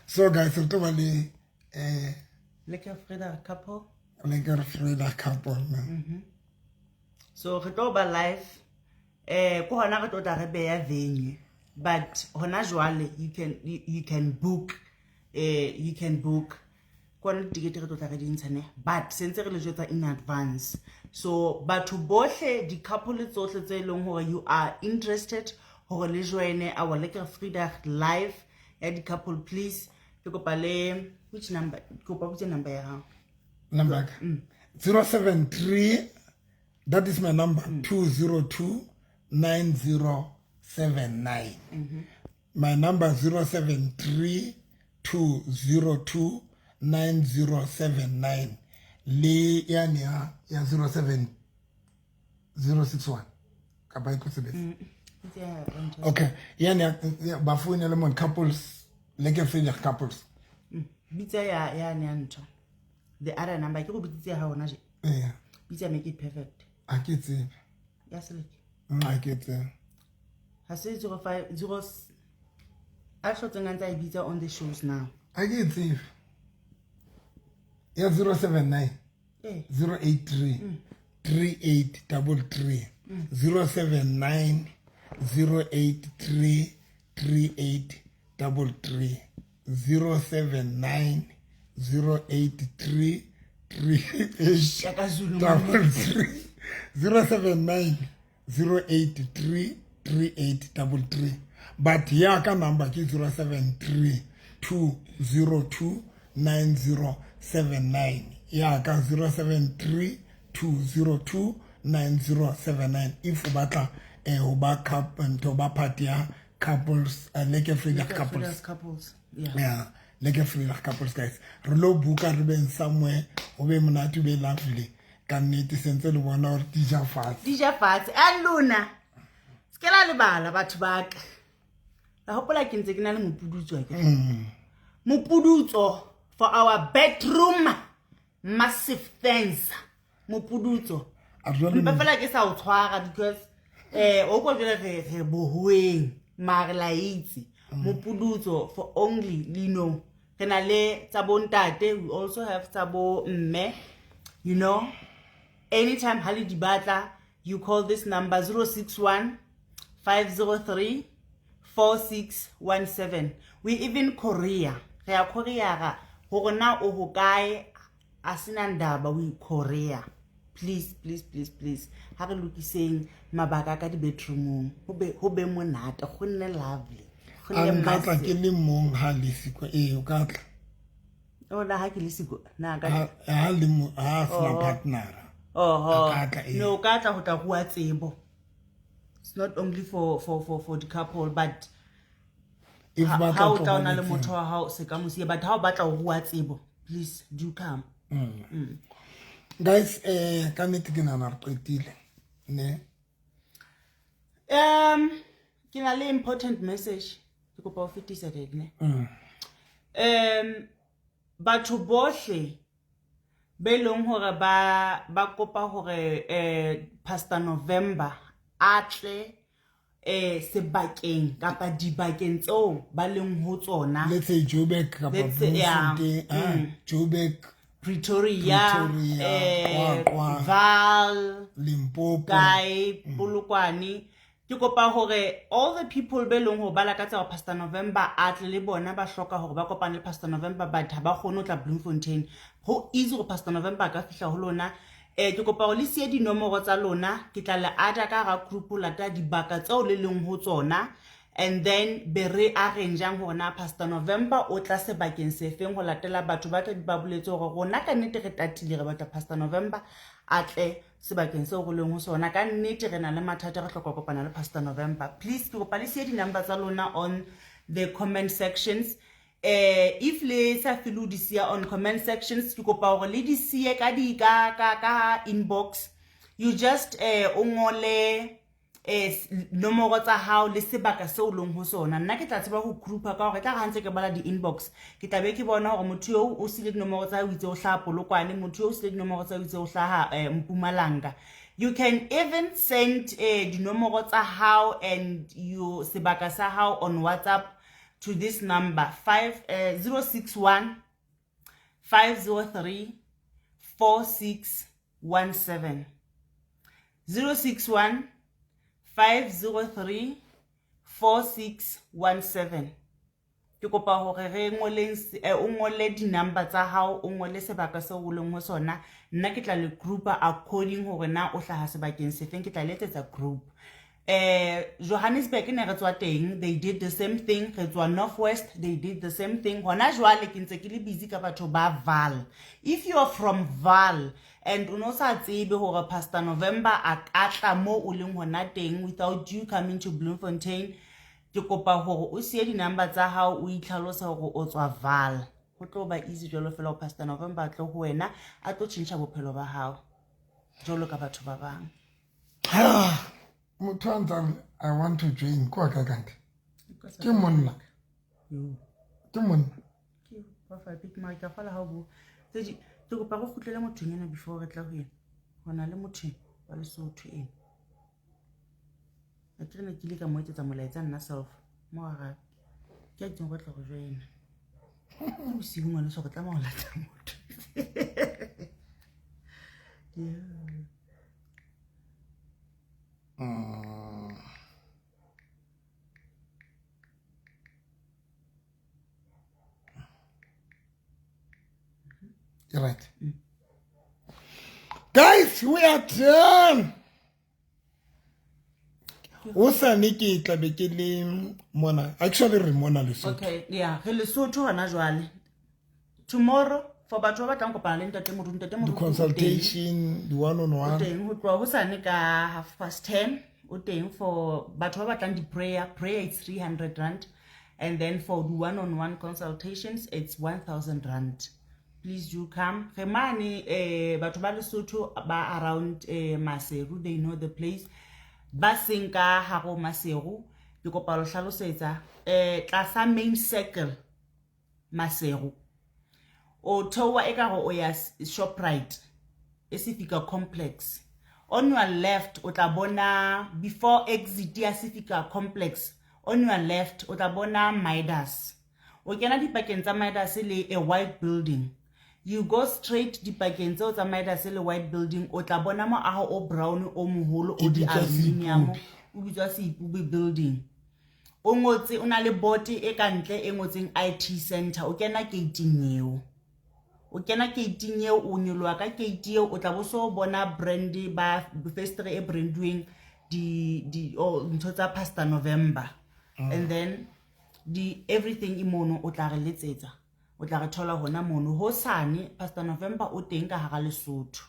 So guys, re tlo ba le Lekker Vrydag couple. Lekker Vrydag couple, man. So re tlo ba live. Ko hona re tlo tla re beya venue. But hona jwale you can book. You can book. Ko hona ditikete re tlo tla re di ntsha ne. But sentse re le jwetsa in advance. So batho bohle, di-couple tsohle tse leng hore you are interested hore le join our Lekker Vrydag live ya di-couple, please. Ke kopa le which number? Ke kopa botse number ya hao. Number ya ka? 073, that is my number, 202 9079. My number 073 202 9079. Le yane ya 07 061. Kapa e tlo sebetsa? Okay, yane ya ba founele mon couples, Lekker Vrydag couples. Bitsa ya yane ya ntho. The other number ke go bitsitse ya hona je. Yeah. Bitsa make it perfect. A ke tsebe. Ya seleke. A ke tsebe. Ha se 05 0 a hlotseng a ntse a e bitsa on the shows now. A ke tsebe. Ya 079. 083 3833 079 083 3833 079 083 Shaka Zulu. 33 079 083 3833. But ya ka number ke 073 202 9079. Ya ka 073 202 9079 if o batla ho ba ntho ba part ya couples, Lekker Vrydag couples. Couples, yeah. Yeah, Lekker Vrydag couples, guys. Re lo buka, re beng somewhere, ho be monate, ho be lovely. Ka nnete sentse le bona hore di ja fatshe. Di ja fatshe. A lona se ke la lebala, batho ba ka. La hopola ke ntse ke na le mopudutso akere? Mopudutso for our bedroom massive fence. Mopudutso. A jwale Mpa fela ke sa o tshwara because o ko jwale re bohoeng mare la itse. Mopudutso for only lino. Re na le tsa bo ntate, we also have tsa bo mme. You know, anytime ha le di batla, you call this number 061 503 4617. We even courier. Re a courier hore na o hokae, a sena ndaba, we courier. Please, please, please, please. Ha re lokiseng mabaka ka di-bedroomong. Ho be monate, go nne lovely. Go A nne nka tla ke massive. le mong ha le siko, ee, o ka tla. O la ha ke le siko, na ka Ha le mo, ha sena partner. Oho. A ka tla, ee. No, o ka tla ho tla rua tsebo. It's not only for the couple, but If ha ba ha o tla tla o na le tlo motho wa hao se ka mo siya, but ha o batla ho rua tsebo, please do come. Guys, ka nnete ke nahana re qetile. Ne? Ke na le important message ke kopa ho fetisa daddy, ne? Batho bohle be leng hore ba kopa hore Pastor November a tle sebakeng kapa dibakeng tseo ba leng ho tsona. Let's say Joburg kapa Let's say, yeah. Bloemfontein, Joburg, Pretoria, Pretoria, Qwaqwa, Vaal, Limpopo, kae, Polokwane. Ke kopa hore all the people be leng hore ba lakatsa hore Pastor November a tle le bona, ba hloka hore ba kopane le Pastor November, but ha ba kgone ho tla Bloemfontein. Ho easy hore Pastor November a ka fihla ho lona. Ke kopa hore le siye dinomoro tsa lona, ke tla le add-a ka hara group ho lata dibaka tseo le leng ho tsona, and then be re arrange-ang hore na Pastor November o tla sebakeng se feng ho latela batho ba tla ba boletse hore rona ka nnete re tatile, re batla Pastor November a tle sebakeng seo re leng ho sona. Ka nnete re na le mathata, re hloka ho kopana le Pastor November. Please, ke kopa le siye di-number tsa lona on the comment sections. If le sa feel ho di siya on comment sections, ke kopa hore le di siye ka di, ka, ka, ka inbox. You just o ngole nomoro tsa hao le sebaka seo o leng ho sona. Nna ke tla tseba ho groupa ka hore tla re ha ntse ke bala di-inbox, ke tla be ke bona hore motho eo o siile dinomoro tsa hae o itse o hlaha Polokwane, motho eo o siile dinomoro tsa hae o itse o hlaha Mpumalanga. You can even send dinomoro tsa hao and you sebaka sa hao on WhatsApp to this number five, 061 503 4617. 061 503 4617. Ke kopa hore re ngoleng o ngole di-number tsa hao, o ngole sebaka seo o leng ho sona. Nna ke tla le groupa according hore na o hlaha sebakeng sefeng, ke tla le etsetsa group. Johannesburg ne re tswa teng, they did the same thing. Re tswa Northwest, they did the same thing. Hona jwale ke ntse ke le busy ka batho ba Vaal. If you are from Vaal and o no sa tsebe hore Pastor November a ka tla mo o leng hona teng without you coming to Bloemfontein, ke kopa hore o siye di-number tsa hao, o itlhalose hore o tswa Vaal. Ho tlo ba easy jwalo fela ho Pastor November a tlo ho wena, a tlo tjhentjha bophelo ba hao jwalo ka batho ba bang. Motho a ntsang I want to join kwa ka kante. Ke monna. Ke monna. Ke profile pic mara ke a kgolwa ha o bua. Tse di, ke kopa re kgutlele mothong ena before re tla ho yena. Ho na le motho wa Lesotho ena. Akere ne ke ile ka mo etsetsa molaetsa nna self mo arabe. Ke a itseng go tla go joina. Ke bosigo ngwaneso, re tlameha ho lata motho. You're right. Guys, we are done. Hosane ke tla be ke le mona. Actually re mona Lesotho. Okay, yeah, re Lesotho hona jwale. Tomorrow for batho ba batlang kopana le ntate Moruti, ntate The Moruti o teng. consultation, the one on O one. teng ho tloha hosane ka 10:30 o teng for batho ba batlang di-prayer. Prayer it's 300 rand, and then for the one on one consultations it's 1000 rand. Please do come. Re mane batho ba Lesotho ba around Maseru, they know the place. Ba seng ka hare ho Maseru, ke kopa ho le hlalosetsa tlasa main circle Maseru. O theoha ekare o ya Shoprite e Sefika complex. On your left o tla bona before exit ya Sefika complex, on your left o tla bona Midas. O kena dipakeng tsa Midas le a white building. You go straight dipakeng tseo tsa Midas le white building, o tla bona moaho o brown o moholo o E bitswa di-aluminium, Seipubi. o bitswa Seipubi building. O ngotse o na le board e ka ntle e ngotseng IT center. O kena gate-ing eo. O kena gate-ing eo, o nyoloha ka gate eo, o tla bo so bona brand ba festere e branduweng di oh, ntho tsa Pastor November. And then di everything e mono, o tla re letsetsa. O tla re thola hona mono. Hosane Pastor November o teng ka hara Lesotho.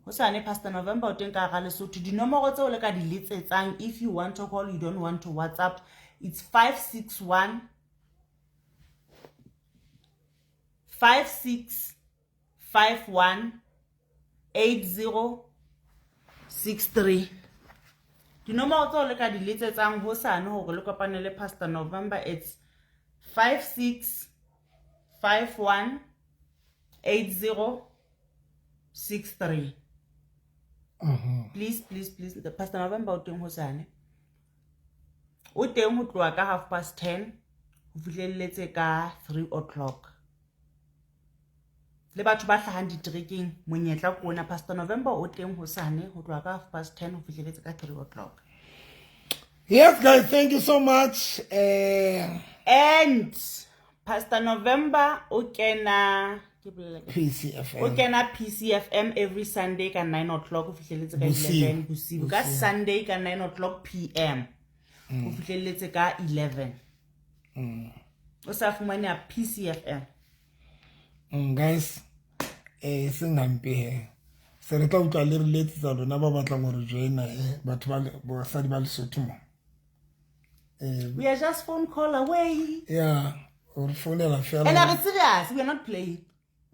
Hosane Pastor November o teng ka hara Lesotho. Dinomoro tseo le ka di letsetsang if you want to call, you don't want to WhatsApp, it's 561 56 51 80 63. Dinomoro tseo le ka di letsetsang hosane hore le kopane le Pastor November, it's 56 51 80 63. Please, please, please, the Pastor November o teng hosane. O teng ho tloha ka 10:30 ho fihlelletse ka 3 o'clock. Le batho ba hlahang diterekeng, monyetla ke ona. Pastor November o teng hosane ho tloha ka 10:30 ho fihlelletse ka 3 o'clock. Yes, guys, thank you so much. And Pastor November o kena ke bolela ka- PCFM. o kena PCFM every Sunday ka 9 o'clock ho fihlelletse ka Bosiu. 11 bosiu. Ka Sunday ka 9 o'clock PM ho fihlelletse ka 11. O sa fumaneha PCFM. Guys, seng hampe he. Se re tla utlwa le re letsetsa lona ba batlang hore joina batho ba basadi ba Lesotho mo. We are just phone call away. Yeah, o re founela fela. And are serious, we are not playing.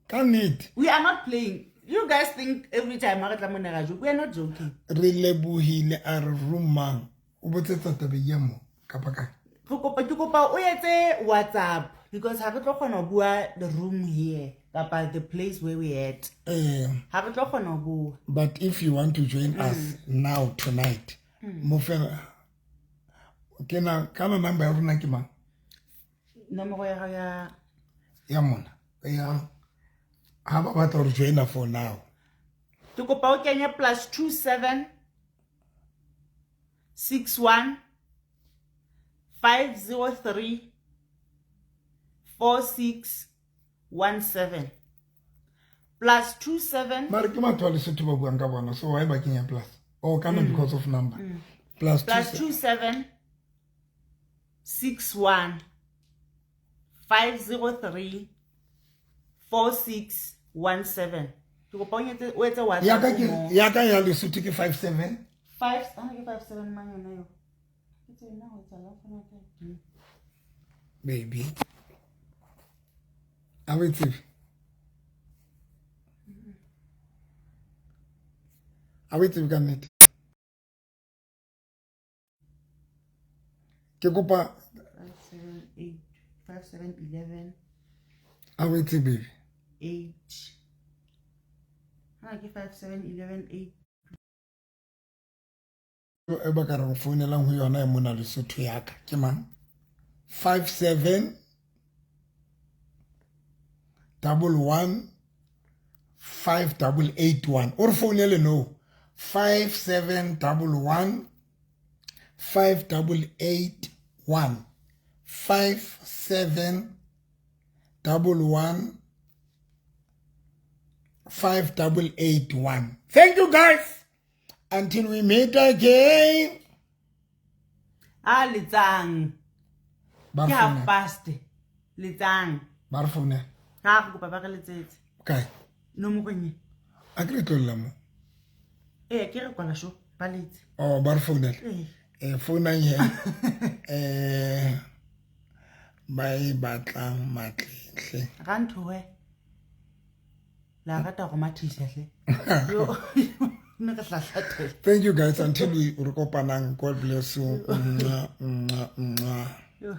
Ka nnete. We are not playing. You guys think every time ha re tla mona ra joke. We are not joking. Re lebohile a re romang. O botsetsa tabeng ya mo kapa kae? Re kopa, ke kopa o etse WhatsApp because ha re tlo kgona ho bua the room here kapa the place where we at. Ha re tlo kgona ho bua. But if you want to join us now tonight, mo fela ke na kana number ya rona ke mang? Nomoro ya hao ya Ya mona. Ya ha ba batla ho joina for now. Ke kopa o kenye +27 61 503 46 17. +27 Mare ke batho ba Lesotho ba buang ka bona, so why ba kenya plus? Oh, kana because of number. Plus plus 2 27 61 503 46 17. Ke kopa o etse Ya ka WhatsApp ke mo. ya ka ya Lesotho ke 57 5 ah ke 57 mang yona eo? Ke tsena ho etsahala fana ka di. Baby. A o e tsebe? A o e tsebe ka nnete? Ke kopa 5 7 8 5 7 11 a o e tsebe baby. 8. Ha ke 5 7 11 8. E ba ka re go founelang ho yona e mona Lesotho ya ka ke mang? 57 11 5881. O re founele no 5711 5881, 5711 5881. Thank you guys, until we meet again. A letsang. Ba Ke re half founele. past, letsang. Ba re founele. Ga re kopa ba re letsetse. Kae? Nomorong e. A ke re tlolela mo. Ee, ke re kwala sho ba letse. Oh, ba re founele. Ee. Founang he ba e batlang matletle. Ga nthoe la rata go mathisa hle yo ne re hlahlathela. Thank you guys, until we re kopanang, God bless you. Mwah, mwah, mwah. Yo.